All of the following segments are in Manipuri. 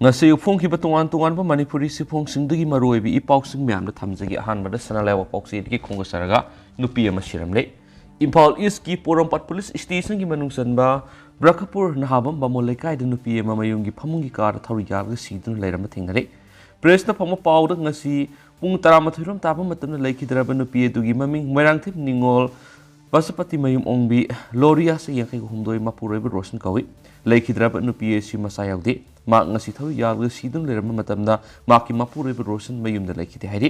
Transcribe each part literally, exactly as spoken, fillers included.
ꯉꯁꯤ ꯐꯣꯡꯈꯤꯕ ꯇꯣꯉꯥꯟ ꯇꯣꯉꯥꯟꯕ ꯃꯅꯤꯄꯨꯔꯤ ꯁꯤꯐꯣꯡꯁꯤꯡꯗꯒꯤ ꯃꯔꯨꯑꯣꯏꯕ ꯏ ꯄꯥꯎꯁꯤꯡ ꯃꯌꯥꯝꯗ ꯊꯝꯖꯒꯦ꯫ ꯑꯍꯥꯟꯕꯗ ꯁꯅꯥ ꯂꯩꯕꯥꯛ ꯄꯥꯎꯆꯦꯗꯒꯤ ꯈꯣꯡꯗ ꯆꯔꯒ ꯅꯨꯄꯤ ꯑꯃ ꯁꯤꯔꯝꯂꯦ꯫ ꯏꯝꯐꯥꯜ ꯏꯁꯀꯤ ꯄꯣꯔꯣꯝꯄꯥꯠ ꯄꯨꯂꯤꯁ ꯁ꯭ꯇꯦꯁꯟꯒꯤ ꯃꯅꯨꯡ ꯆꯟꯕ ꯕ꯭ꯔꯈꯄꯨꯔ ꯅꯍꯥꯕꯝ ꯕꯥꯃꯣꯟ ꯂꯩꯀꯥꯏꯗ ꯅꯨꯄꯤ ꯑꯃ ꯃꯌꯨꯝꯒꯤ ꯐꯃꯨꯡꯒꯤ ꯀꯥꯗ ꯊꯧꯔꯤ ꯌꯥꯜꯂꯒ ꯁꯤꯗꯨꯅ ꯂꯩꯔꯝꯕ ꯊꯦꯡꯅꯔꯦ꯫ ꯄ꯭ꯔꯦꯁꯅ ꯐꯪꯕ ꯄꯥꯎꯗ ꯉꯁꯤ ꯄꯨꯡ ꯇꯔꯥꯃꯥꯊꯣꯏ ꯔꯣꯝ ꯇꯥꯕ ꯃꯇꯝꯗ ꯂꯩꯈꯤꯗ꯭ꯔꯕ ꯅꯨꯄꯤ ꯑꯗꯨꯒꯤ ꯃꯃꯤꯡ ꯃꯣꯏꯔꯥꯡꯊꯦꯝ ꯅꯤꯉꯣꯜ ꯄꯁꯨꯄꯇꯤ ꯃꯌꯨꯝ ꯑꯣꯡꯕꯤ ꯂꯣꯔꯤꯌꯥ ꯆꯍꯤ ꯌꯥꯡꯈꯩ ꯍꯨꯝꯗꯣꯏ, ꯃꯄꯨꯔꯣꯏꯕ ꯔꯣꯁꯟ ꯀꯧꯏ꯫ ꯂꯩꯈꯤꯗ꯭ꯔꯕ ꯅꯨꯄꯤ ꯑꯁꯤ ꯃꯆꯥ ꯌꯥꯎꯗꯦ꯫ ꯃꯍꯥꯛ ꯉꯁꯤ ꯊꯧꯔꯤ ꯌꯥꯜꯂꯒ ꯁꯤꯗꯨꯅ ꯂꯩꯔꯝꯕ ꯃꯇꯝꯗ ꯃꯍꯥꯛꯀꯤ ꯃꯄꯨꯔꯣꯏꯕ ꯔꯣꯁꯟ ꯃꯌꯨꯝꯗ ꯂꯩꯈꯤꯗꯦ ꯍꯥꯏꯔꯤ꯫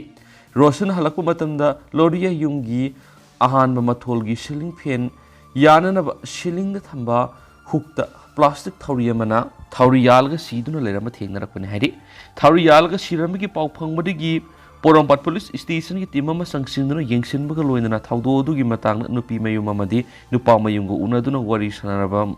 ꯔꯣꯁꯟ ꯍꯜꯂꯛꯄ ꯃꯇꯝꯗ ꯂꯣꯔꯤꯌꯥ ꯌꯨꯝꯒꯤ ꯑꯍꯥꯟꯕ ꯃꯊꯣꯜꯒꯤ ꯁꯤꯂꯤꯡ ꯐꯦꯟ ꯌꯥꯅꯅꯕ ꯁꯤꯂꯤꯡꯗ ꯊꯝꯕ ꯍꯨꯛꯇ ꯄ꯭ꯂꯥꯁꯇꯤꯛ ꯊꯧꯔꯤ ꯑꯃꯅ ꯊꯧꯔꯤ ꯌꯥꯜꯂꯒ ꯁꯤꯗꯨꯅ ꯂꯩꯔꯝꯕ ꯊꯦꯡꯅꯔꯛꯄꯅꯤ ꯍꯥꯏꯔꯤ꯫ ꯊꯧꯔꯤ ꯌꯥꯜꯂꯒ ꯁꯤꯔꯝꯕꯒꯤ ꯄꯥꯎ ꯐꯪꯕꯗꯒꯤ ꯄꯣꯔꯣꯝꯄꯥꯠ ꯄꯨꯂꯤꯁ ꯁ꯭ꯇꯦꯁꯟꯒꯤ ꯇꯤꯝ ꯑꯃ ꯆꯪꯁꯤꯟꯗꯨꯅ ꯌꯦꯡꯁꯤꯟꯕꯒ ꯂꯣꯏꯅꯅ ꯊꯧꯗꯣꯛ ꯑꯗꯨꯒꯤ ꯃꯇꯥꯡꯗ ꯅꯨꯄꯤ ꯃꯌꯨꯝ ꯑꯃꯗꯤ ꯅꯨꯄꯥ ꯃꯌꯨꯝꯒ ꯎꯅꯗꯨꯅ ꯋꯥꯔꯤ ꯁꯥꯟꯅꯔꯕ,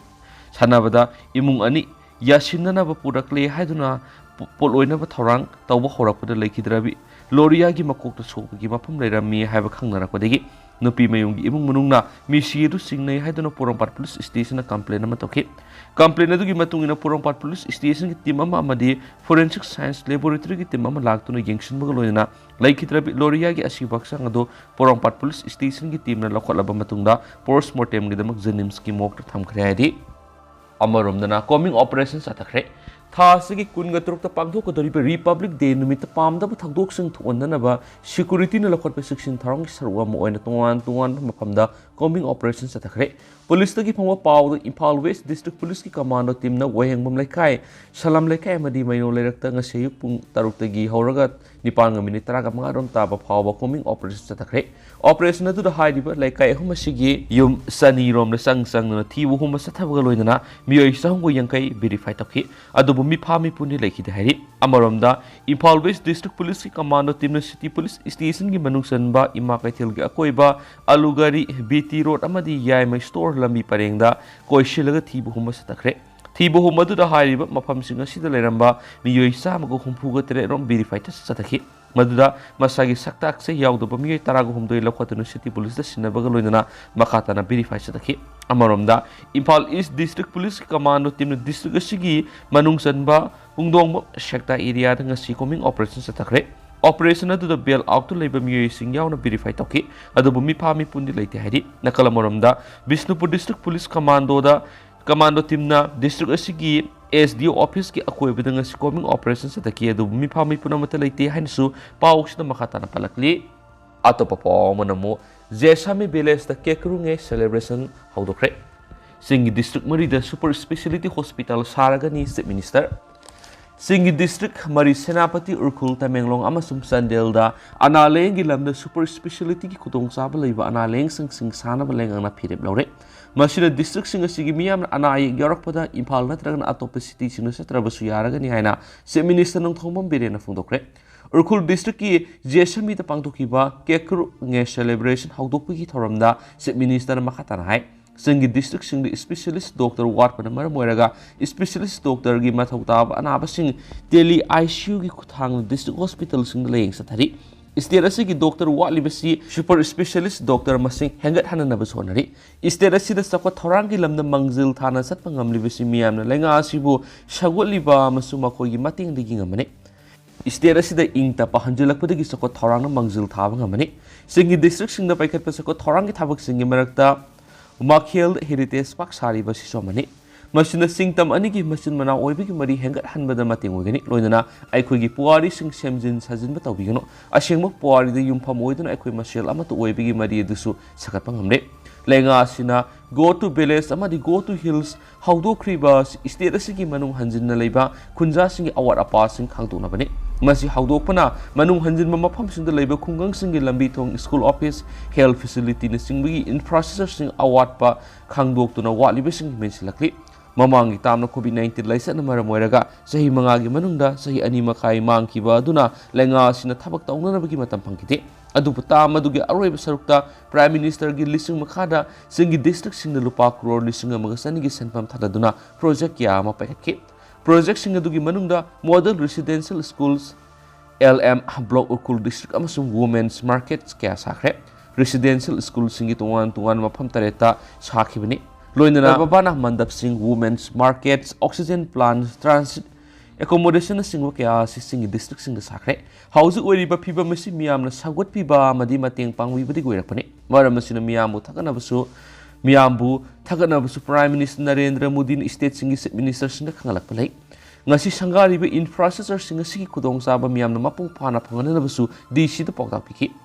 ꯁꯥꯟꯅꯕꯗ ꯏꯃꯨꯡ ꯑꯅꯤ ꯌꯥꯁꯤꯟꯅꯅꯕ ꯄꯨꯔꯛꯂꯦ ꯍꯥꯏꯗꯨꯅ ꯄꯣ-, ꯄꯣꯠ ꯑꯣꯏꯅꯕ ꯊꯧꯔꯥꯡ ꯇꯧꯕ ꯍꯧꯔꯛꯄꯗ ꯂꯩꯈꯤꯗ꯭ꯔꯕꯤ ꯂꯣꯔꯤꯌꯥꯒꯤ ꯃꯀꯣꯛꯇ ꯁꯣꯛꯄꯒꯤ ꯃꯐꯝ ꯂꯩꯔꯝꯃꯤ ꯍꯥꯏꯕ ꯈꯪꯅꯔꯛꯄꯗꯒꯤ ꯅꯨꯄꯤ ꯃꯌꯨꯝꯒꯤ ꯏꯃꯨꯡ ꯃꯅꯨꯡꯅ ꯃꯤꯁꯤ ꯑꯗꯨ ꯆꯤꯡꯅꯩ ꯍꯥꯏꯗꯨꯅ ꯄꯣꯔꯣꯝꯄꯥꯠ ꯄꯨꯂꯤꯁ ꯁ꯭ꯇꯦꯁꯟꯗ ꯀꯝꯄ꯭ꯂꯦꯟ ꯑꯃ ꯇꯧꯈꯤ꯫ ꯀꯝꯄ꯭ꯂꯦꯟ ꯑꯗꯨꯒꯤ ꯃꯇꯨꯡ ꯏꯟꯅ ꯄꯣꯔꯣꯝꯄꯥꯠ ꯄꯨꯂꯤꯁ ꯁ꯭ꯇꯦꯁꯟꯒꯤ ꯇꯤꯝ ꯑꯃ ꯑꯃꯗꯤ ꯐꯣꯔꯦꯟꯁꯤꯛ ꯁꯥꯏꯟꯁ ꯂꯦꯕꯣꯔꯦꯇꯔꯤꯒꯤ ꯇꯤꯝ ꯑꯃ ꯂꯥꯛꯇꯨꯅ ꯌꯦꯡꯁꯤꯟꯕꯒ ꯂꯣꯏꯅꯅ ꯂꯩꯈꯤꯗ꯭ꯔꯕꯤ ꯂꯣꯔꯤꯌꯥꯒꯤ ꯑꯁꯤꯕ ꯍꯛꯆꯥꯡ ꯑꯗꯨ ꯄꯣꯔꯣꯝꯄꯥꯠ ꯄꯨꯂꯤꯁ ꯁ꯭ꯇꯦꯁꯟꯒꯤ ꯇꯤꯝꯅ ꯂꯧꯈꯠꯂꯕ ꯃꯇꯨꯡꯗ ꯄꯣꯁꯃꯣꯔꯇꯦꯝꯒꯤꯗꯃꯛ ꯖꯦꯅꯤꯝꯁꯀꯤ ꯃꯣꯔꯒꯇ ꯊꯝꯈ꯭ꯔꯦ ꯍꯥꯏꯔꯤ꯫ ꯑꯃꯔꯣꯝꯗꯅ ꯀꯣꯝꯕꯤꯡ ꯑꯣꯄꯔꯦꯁꯟ ꯆꯠꯊꯈ꯭ꯔꯦ꯫ ꯊꯥ ꯑꯁꯤꯒꯤ ꯀꯨꯟꯒ ꯇꯔꯨꯛꯇ ꯄꯥꯡꯊꯣꯛꯀꯗꯧꯔꯤꯕ ꯔꯤꯄꯕ꯭ꯂꯤꯛ ꯗꯦ ꯅꯨꯃꯤꯠꯇ ꯄꯥꯝꯗꯕ ꯊꯧꯗꯣꯛꯁꯤꯡ ꯊꯣꯛꯍꯟꯗꯅꯕ ꯁꯦꯀ꯭ꯌꯨꯔꯤꯇꯤꯅ ꯂꯧꯈꯠꯄ ꯆꯦꯛꯁꯤꯟ ꯊꯧꯔꯥꯡꯒꯤ ꯁꯔꯨꯛ ꯑꯃ ꯑꯣꯏꯅ ꯇꯣꯉꯥꯟ ꯇꯣꯉꯥꯟꯕ ꯃꯐꯝꯗ ꯀꯣꯝꯕꯤꯡ ꯑꯣꯄꯔꯦꯁꯟ ꯆꯠꯊꯈ꯭ꯔꯦ꯫ ꯄꯨꯂꯤꯁꯇꯒꯤ ꯐꯪꯕ ꯄꯥꯎꯗ ꯏꯝꯐꯥꯜ ꯋꯦꯁ ꯗꯤꯁꯇ꯭ꯔꯤꯛ ꯄꯨꯂꯤꯁꯀꯤ ꯀꯃꯥꯟꯗꯣ ꯇꯤꯝꯅ ꯋꯥꯍꯦꯡꯕꯝ ꯂꯩꯀꯥꯏ, ꯁꯂꯥꯝ ꯂꯩꯀꯥꯏ ꯑꯃꯗꯤ ꯃꯩꯅꯣ ꯂꯩꯔꯛꯇ ꯉꯁꯤ ꯑꯌꯨꯛ ꯄꯨꯡ ꯇꯔꯨꯛꯇꯒꯤ ꯍꯧꯔꯒ ꯅꯤꯄꯥꯟꯒ ꯃꯤꯅꯤꯠ ꯇꯔꯥꯃꯉꯥ ꯔꯣꯝ ꯇꯥꯕ ꯐꯥꯎꯕ ꯀꯣꯝꯕꯤꯡ ꯑꯣꯄꯔꯦꯁꯟ ꯆꯠꯊꯈ꯭ꯔꯦ꯫ ꯑꯣꯄꯔꯦꯁꯟ ꯑꯗꯨꯗ ꯍꯥꯏꯔꯤꯕ ꯂꯩꯀꯥꯏ ꯑꯍꯨꯝ ꯑꯁꯤꯒꯤ ꯌꯨꯝ ꯆꯅꯤ ꯔꯣꯝꯗ ꯆꯪ ꯆꯪꯗꯨꯅ ꯊꯤꯕ ꯍꯨꯝꯕ ꯆꯠꯊꯕꯒ ꯂꯣꯏꯅꯅ ꯃꯤꯑꯣꯏ ꯆꯍꯨꯝꯒ ꯌꯥꯡꯈꯩ ꯚꯦꯔꯤꯐꯥꯏ ꯇꯧꯈꯤ꯫ ꯑꯗꯨꯕꯨ ꯃꯤꯐꯥ ꯃꯤꯄꯨꯟꯗꯤ ꯂꯩꯈꯤꯗꯦ ꯍꯥꯏꯔꯤ꯫ ꯑꯃꯔꯣꯝꯗ ꯏꯝꯐꯥꯜ ꯋꯦꯁ ꯗꯤꯁꯇ꯭ꯔꯤꯛ ꯄꯨꯂꯤꯁꯀꯤ ꯀꯃꯥꯟꯗꯣ ꯇꯤꯝꯅ ꯁꯤꯇꯤ ꯄꯨꯂꯤꯁ ꯁ꯭ꯇꯦꯁꯟꯒꯤ ꯃꯅꯨꯡ ꯆꯟꯕ ꯏꯃꯥ ꯀꯩꯊꯦꯜꯒꯤ ꯑꯀꯣꯏꯕ, ꯑꯂꯨꯒꯥꯔꯤ, ꯕꯤ ꯇꯤ ꯔꯣꯗ ꯑꯃꯗꯤ ꯌꯥꯏꯃꯩ ꯁ꯭ꯇꯣꯔ ꯂꯝꯕꯤ ꯄꯔꯦꯡꯗ ꯀꯣꯏꯁꯤꯜꯂꯒ ꯊꯤꯕ ꯍꯨꯝꯕ ꯆꯠꯊꯈ꯭ꯔꯦ꯫ ꯊꯤꯕ ꯍꯨꯝꯕ ꯑꯗꯨꯗ ꯍꯥꯏꯔꯤꯕ ꯃꯐꯝꯁꯤꯡ ꯑꯁꯤꯗ ꯂꯩꯔꯝꯕ ꯃꯤꯑꯣꯏ ꯆꯥꯝꯃꯒ ꯍꯨꯝꯐꯨꯒ ꯇꯔꯦꯠ ꯔꯣꯝ ꯚꯦꯔꯤꯐꯥꯏ ꯇꯦꯁ ꯆꯠꯊꯈꯤ꯫ ꯃꯗꯨꯗ ꯃꯁꯥꯒꯤ ꯁꯛꯇꯥꯛꯁꯦ ꯌꯥꯎꯗꯕ ꯃꯤꯑꯣꯏ ꯇꯔꯥꯒ ꯍꯨꯝꯗꯣꯏ ꯂꯧꯈꯠꯇꯨꯅ ꯁꯤꯇꯤ ꯄꯨꯂꯤꯁꯇ ꯁꯤꯟꯅꯕꯒ ꯂꯣꯏꯅꯅ ꯃꯈꯥ ꯇꯥꯅ ꯚꯦꯔꯤꯐꯥꯏ ꯆꯠꯊꯈꯤ꯫ ꯑꯃꯔꯣꯝꯗ ꯏꯝꯐꯥꯜ ꯏꯁ ꯗꯤꯁꯇ꯭ꯔꯤꯛ ꯄꯨꯂꯤꯁꯀꯤ ꯀꯃꯥꯟꯗꯣ ꯇꯤꯝꯅ ꯗꯤꯁꯇ꯭ꯔꯤꯛ ꯑꯁꯤꯒꯤ ꯃꯅꯨꯡ ꯆꯟꯕ ꯄꯨꯡꯗꯣꯡꯕꯝ ꯁꯦꯛꯇꯥ ꯑꯦꯔꯤꯌꯥꯗ ꯉꯁꯤ ꯀꯣꯃꯤꯡ ꯑꯣꯄꯔꯦꯁꯟ ꯆꯠꯊꯈ꯭ꯔꯦ꯫ ꯑꯣꯄꯔꯦꯁꯟ ꯑꯗꯨꯗ ꯕꯦꯜ ꯑꯥꯎꯠꯇ ꯂꯩꯕ ꯃꯤꯑꯣꯏꯁꯤꯡ ꯌꯥꯎꯅ ꯚꯦꯔꯤꯐꯥꯏ ꯇꯧꯈꯤ꯫ ꯑꯗꯨꯕꯨ ꯃꯤꯐꯥ ꯃꯤꯄꯨꯟꯗꯤ ꯂꯩꯇꯦ ꯍꯥꯏꯔꯤ꯫ ꯅꯥꯀꯜ ꯑꯃꯔꯣꯝꯗ, ꯕꯤꯁꯅꯨꯄꯨꯔ ꯗꯤꯁꯇ꯭ꯔꯤꯛ ꯄꯨꯂꯤꯁ ꯀꯃꯥꯟꯗꯣꯗ, ꯀꯃꯥꯟꯗꯣ ꯇꯤꯝꯅ ꯗꯤꯁꯇ꯭ꯔꯤꯛ ꯑꯁꯤꯒꯤ ꯑꯦꯁ ꯗꯤ ꯑꯣ ꯑꯣꯐꯤꯁꯀꯤ ꯑꯀꯣꯏꯕꯗ ꯉꯁꯤ ꯀꯣꯃꯤꯡ ꯑꯣꯄꯔꯦꯁꯟ ꯆꯠꯊꯈꯤ꯫ ꯑꯗꯨꯕꯨ ꯃꯤꯐꯥ ꯃꯤꯄꯨꯟ ꯑꯃꯠꯇ ꯂꯩꯇꯦ ꯍꯥꯏꯅꯁꯨ ꯄꯥꯎꯁꯤꯗ ꯃꯈꯥ ꯇꯥꯅ ꯄꯜꯂꯛꯂꯤ꯫ ꯑꯇꯣꯞꯄ ꯄꯥꯎ ꯑꯃꯅ ꯑꯃꯨꯛ ꯖꯦꯁꯥꯃꯤ ꯚꯤꯂꯦꯖꯇ ꯀꯦꯀ꯭ꯔꯨꯉꯦ ꯁꯦꯂꯦꯕ꯭ꯔꯦꯁꯟ ꯍꯧꯗꯣꯛꯈ꯭ꯔꯦ꯫ ꯆꯤꯡꯒꯤ ꯗꯤꯁꯇ꯭ꯔꯤꯛ ꯃꯔꯤꯗ ꯁꯨꯄꯔ ꯏꯁꯄꯦꯁꯤꯌꯦꯂꯤꯇꯤ ꯍꯣꯁꯄꯤꯇꯥꯜ ꯁꯥꯔꯒꯅꯤ, ꯆꯤꯐ ꯃꯤꯅꯤꯁꯇꯔ꯫ ꯆꯤꯡꯒꯤ ꯗꯤꯁꯇ꯭ꯔꯤꯛ ꯃꯔꯤ, ꯁꯦꯅꯥꯄꯇꯤ, ꯎꯈ꯭ꯔꯨꯜ, ꯇꯃꯦꯡꯂꯣꯡ ꯑꯃꯁꯨꯡ ꯆꯥꯟꯗꯦꯜꯗ ꯑꯅꯥ ꯂꯥꯌꯦꯡꯒꯤ ꯂꯝꯗ ꯁꯨꯄꯔ ꯏꯁꯄꯦꯁꯤꯌꯦꯂꯤꯇꯤꯒꯤ ꯈꯨꯗꯣꯡꯆꯥꯕ ꯂꯩꯕ ꯑꯅꯥ ꯂꯥꯌꯦꯡꯁꯪꯁꯤꯡ ꯁꯥꯅꯕ ꯂꯩꯉꯥꯛꯅ ꯐꯤꯔꯦꯞ ꯂꯧꯔꯦ꯫ ꯃꯁꯤꯅ ꯗꯤꯁꯇ꯭ꯔꯤꯛꯁꯤꯡ ꯑꯁꯤꯒꯤ ꯃꯤꯌꯥꯝꯅ ꯑꯅꯥ ꯑꯌꯦꯛ ꯌꯥꯎꯔꯛꯄꯗ ꯏꯝꯐꯥꯜ ꯅꯠꯇ꯭ꯔꯒꯅ ꯑꯇꯣꯞꯄ ꯁꯤꯇꯤꯁꯤꯡꯗ ꯆꯠꯇ꯭ꯔꯕꯁꯨ ꯌꯥꯔꯒꯅꯤ ꯍꯥꯏꯅ ꯆꯤꯐ ꯃꯤꯅꯤꯁꯇꯔ ꯅꯣꯡꯊꯣꯝꯕꯝ ꯕꯤꯔꯦꯟꯅ ꯐꯣꯡꯗꯣꯛꯈ꯭ꯔꯦ꯫ ꯎꯈ꯭ꯔꯨꯜ ꯗꯤꯁꯇ꯭ꯔꯤꯛꯀꯤ ꯖꯦꯁꯥꯃꯤꯗ ꯄꯥꯡꯊꯣꯛꯈꯤꯕ ꯀꯦꯀ꯭ꯔꯨꯉꯦ ꯁꯦꯂꯦꯕ꯭ꯔꯦꯁꯟ ꯍꯧꯗꯣꯛꯄꯒꯤ ꯊꯧꯔꯝꯗ ꯆꯤꯐ ꯃꯤꯅꯤꯁꯇꯔꯅ ꯃꯈꯥ ꯇꯥꯅ ꯍꯥꯏ, ꯆꯤꯡꯒꯤ ꯗꯤꯁꯇ꯭ꯔꯤꯛꯁꯤꯡꯗ ꯏꯁꯄꯦꯁꯤꯌꯦꯂꯤꯁ ꯗꯣꯛꯇꯔ ꯋꯥꯠꯄꯅ ꯃꯔꯝ ꯑꯣꯏꯔꯒ ꯏꯁꯄꯦꯁꯤꯌꯦꯂꯤꯁ ꯗꯣꯛꯇꯔꯒꯤ ꯃꯊꯧ ꯇꯥꯕ ꯑꯅꯥꯕꯁꯤꯡ ꯇꯦꯂꯤ ꯑꯥꯏ ꯁꯤ ꯌꯨꯒꯤ ꯈꯨꯠꯊꯥꯡꯗ ꯗꯤꯁꯇ꯭ꯔꯤꯛ ꯍꯣꯁꯄꯤꯇꯥꯜꯁꯤꯡꯗ ꯂꯥꯌꯦꯡ ꯆꯠꯊꯔꯤ꯫ ꯁ꯭ꯇꯦꯠ ꯑꯁꯤꯒꯤ ꯗꯣꯛꯇꯔ ꯋꯥꯠꯂꯤꯕꯁꯤ ꯁꯨꯄꯔ ꯏꯁꯄꯦꯁꯤꯌꯦꯂꯤꯁ ꯗꯣꯛꯇꯔ ꯃꯁꯤꯡ ꯍꯦꯟꯒꯠꯍꯟꯅꯅꯕꯁꯨ ꯍꯣꯠꯅꯔꯤ꯫ ꯁ꯭ꯇꯦꯠ ꯑꯁꯤꯗ ꯆꯥꯎꯈꯠ ꯊꯧꯔꯥꯡꯒꯤ ꯂꯝꯗ ꯃꯥꯡꯖꯤꯜ ꯊꯥꯅ ꯆꯠꯄ ꯉꯝꯂꯤꯕꯁꯤ ꯃꯤꯌꯥꯝꯅ ꯂꯩꯉꯥꯛ ꯑꯁꯤꯕꯨ ꯁꯧꯒꯠꯂꯤꯕ ꯑꯃꯁꯨꯡ ꯃꯈꯣꯏꯒꯤ ꯃꯇꯦꯡꯗꯒꯤ ꯉꯝꯕꯅꯤ꯫ ꯁ꯭ꯇꯦꯠ ꯑꯁꯤꯗ ꯏꯪ ꯇꯞꯄ ꯍꯟꯖꯤꯜꯂꯛꯄꯗꯒꯤ ꯆꯥꯎꯈꯠ ꯊꯧꯔꯥꯡꯅ ꯃꯥꯡꯖꯤꯜ ꯊꯥꯕ ꯉꯝꯃꯅꯤ꯫ ꯆꯤꯡꯒꯤ ꯗꯤꯁꯇ꯭ꯔꯤꯛꯁꯤꯡꯗ ꯄꯥꯏꯈꯠꯄ ꯆꯥꯎꯈꯠ ꯊꯧꯔꯥꯡꯒꯤ ꯊꯕꯛꯁꯤꯡꯒꯤ ꯃꯔꯛꯇ ꯃꯥꯈꯦꯜ ꯍꯦꯔꯤꯇꯦꯖ ꯄꯥꯔꯛ ꯁꯥꯔꯤꯕ ꯑꯁꯤꯁꯨ ꯑꯃꯅꯤ꯫ ꯃꯁꯤꯅ ꯆꯤꯡ ꯇꯝ ꯑꯅꯤꯒꯤ ꯃꯆꯤꯟ ꯃꯅꯥꯎ ꯑꯣꯏꯕꯒꯤ ꯃꯔꯤ ꯍꯦꯟꯒꯠꯍꯟꯕꯗ ꯃꯇꯦꯡ ꯑꯣꯏꯒꯅꯤ꯫ ꯂꯣꯏꯅꯅ ꯑꯩꯈꯣꯏꯒꯤ ꯄꯨꯋꯥꯔꯤꯁꯤꯡ ꯁꯦꯝꯖꯤꯟ ꯁꯥꯖꯤꯟꯕ ꯇꯧꯕꯤꯒꯅꯨ꯫ ꯑꯁꯦꯡꯕ ꯄꯨꯋꯥꯔꯤꯗ ꯌꯨꯝꯐꯝ ꯑꯣꯏꯗꯨꯅ ꯑꯩꯈꯣꯏ ꯃꯁꯦꯜ ꯑꯃꯠꯇ ꯑꯣꯏꯕꯒꯤ ꯃꯔꯤ ꯑꯗꯨꯁꯨ ꯁꯥꯒꯠꯄ ꯉꯝꯂꯦ꯫ ꯂꯩꯉꯥꯛ ꯑꯁꯤꯅ Go to Village ꯑꯃꯗꯤ Go to Hills ꯍꯧꯗꯣꯛꯈ꯭ꯔꯤꯕ ꯁ꯭ꯇꯦꯠ ꯑꯁꯤꯒꯤ ꯃꯅꯨꯡ ꯍꯟꯖꯤꯟꯅ ꯂꯩꯕ ꯈꯨꯟꯖꯥꯁꯤꯡꯒꯤ ꯑꯋꯥꯠ ꯑꯄꯥꯁꯤꯡ ꯈꯪꯗꯣꯛꯅꯕꯅꯤ꯫ ꯃꯁꯤ ꯍꯧꯗꯣꯛꯄꯅ ꯃꯅꯨꯡ ꯍꯟꯖꯤꯟꯕ ꯃꯐꯝꯁꯤꯡꯗ ꯂꯩꯕ ꯈꯨꯡꯒꯪꯁꯤꯡꯒꯤ ꯂꯝꯕꯤ ꯊꯣꯡ, ꯁ꯭ꯀꯨꯜ, ꯑꯣꯐꯤꯁ, ꯍꯦꯜꯊ ꯐꯦꯁꯤꯂꯤꯇꯤꯅꯆꯤꯡꯕꯒꯤ ꯏꯟꯐ꯭ꯔꯥꯁ꯭ꯇ꯭ꯔꯛꯆꯔꯁꯤꯡ ꯑꯋꯥꯠꯄ ꯈꯪꯗꯣꯛꯇꯨꯅ ꯋꯥꯠꯂꯤꯕꯁꯤꯡ ꯃꯦꯟꯁꯤꯜꯂꯛꯂꯤ꯫ ꯃꯃꯥꯡꯒꯤ ꯇꯥꯝꯅ ꯀꯣꯚꯤꯗ ꯅꯥꯏꯟꯇꯤꯟ ꯂꯥꯏꯆꯠꯅ ꯃꯔꯝ ꯑꯣꯏꯔꯒ ꯆꯍꯤ ꯃꯉꯥꯒꯤ ꯃꯅꯨꯡꯗ ꯆꯍꯤ ꯑꯅꯤ ꯃꯈꯥꯏ ꯃꯥꯡꯈꯤꯕ ꯑꯗꯨꯅ ꯂꯩꯉꯥꯛ ꯑꯁꯤꯅ ꯊꯕꯛ ꯇꯧꯅꯅꯕꯒꯤ ꯃꯇꯝ ꯐꯪꯈꯤꯗꯦ꯫ ꯑꯗꯨꯕꯨ ꯇꯥꯝ ꯑꯗꯨꯒꯤ ꯑꯔꯣꯏꯕ ꯁꯔꯨꯛꯇ ꯄ꯭ꯔꯥꯏꯝ ꯃꯤꯅꯤꯁꯇꯔꯒꯤ ꯂꯤꯁꯤꯡ ꯃꯈꯥꯗ ꯆꯤꯡꯒꯤ ꯗꯤꯁꯇ꯭ꯔꯤꯛꯁꯤꯡꯗ ꯂꯨꯄꯥ ꯀ꯭ꯔꯣꯔ ꯂꯤꯁꯤꯡ ꯑꯃꯒ ꯆꯅꯤꯒꯤ ꯁꯦꯟꯐꯝ ꯊꯥꯗꯗꯨꯅ ꯄ꯭ꯔꯣꯖꯦꯛ ꯀꯌꯥ ꯑꯃ ꯄꯥꯏꯈꯠꯈꯤ꯫ ꯄ꯭ꯔꯣꯖꯦꯛꯁꯤꯡ ꯑꯗꯨꯒꯤ ꯃꯅꯨꯡꯗ model residential schools, L M block Ukhrul district ꯑꯃꯁꯨꯡ ꯋꯨꯃꯦꯟꯁ ꯃꯥꯔꯀꯦꯠꯁ ꯀꯌꯥ ꯁꯥꯈ꯭ꯔꯦ꯫ ꯔꯦꯁꯤꯗꯦꯟꯁꯤꯌꯦꯜ ꯁ꯭ꯀꯨꯜꯁꯤꯡꯒꯤ ꯇꯣꯉꯥꯟ ꯇꯣꯉꯥꯟꯕ ꯃꯐꯝ ꯇꯔꯦꯠꯇ ꯁꯥꯈꯤꯕꯅꯤ꯫ ꯂꯣꯏꯅꯅ ꯕꯕꯥꯅꯥ ꯃꯟꯗꯞꯁꯤꯡ, women's markets, oxygen plant, transit ꯑꯦꯀꯣꯃꯣꯗꯦꯁꯟꯅꯆꯤꯡꯕ ꯀꯌꯥ ꯑꯁꯤ ꯆꯤꯡꯒꯤ ꯗꯤꯁꯇ꯭ꯔꯤꯛꯁꯤꯡꯗ ꯁꯥꯈ꯭ꯔꯦ꯫ ꯍꯧꯖꯤꯛ ꯑꯣꯏꯔꯤꯕ ꯐꯤꯕꯝ ꯑꯁꯤ ꯃꯤꯌꯥꯝꯅ ꯁꯧꯒꯠꯄꯤꯕ ꯑꯃꯗꯤ ꯃꯇꯦꯡ ꯄꯥꯡꯕꯤꯕꯗꯒꯤ ꯑꯣꯏꯔꯛꯄꯅꯤ꯫ ꯃꯔꯝ ꯑꯁꯤꯅ ꯃꯤꯌꯥꯝꯕꯨ ꯊꯥꯒꯠꯅꯕꯁꯨ ꯃꯤꯌꯥꯝꯕꯨ ꯊꯥꯒꯠꯅꯕꯁꯨ ꯄ꯭ꯔꯥꯏꯝ ꯃꯤꯅꯤꯁꯇꯔ ꯅꯔꯦꯟꯗ꯭ꯔ ꯃꯣꯗꯤꯅ ꯁ꯭ꯇꯦꯠꯁꯤꯡꯒꯤ ꯆꯤꯐ ꯃꯤꯅꯤꯁꯇꯔꯁꯤꯡꯗ ꯈꯪꯍꯜꯂꯛꯄ ꯂꯩ꯫ ꯉꯁꯤ ꯁꯪꯒꯥꯔꯤꯕ ꯏꯟꯐ꯭ꯔꯥꯁ꯭ꯇ꯭ꯔꯛꯆꯔꯁꯤꯡ ꯑꯁꯤꯒꯤ ꯈꯨꯗꯣꯡꯆꯥꯕ ꯃꯤꯌꯥꯝꯅ ꯃꯄꯨꯡ ꯐꯥꯅ ꯐꯪꯍꯟꯅꯕꯁꯨ ꯗꯤ ꯁꯤꯗ ꯄꯥꯎꯇꯥꯛ ꯄꯤꯈꯤ꯫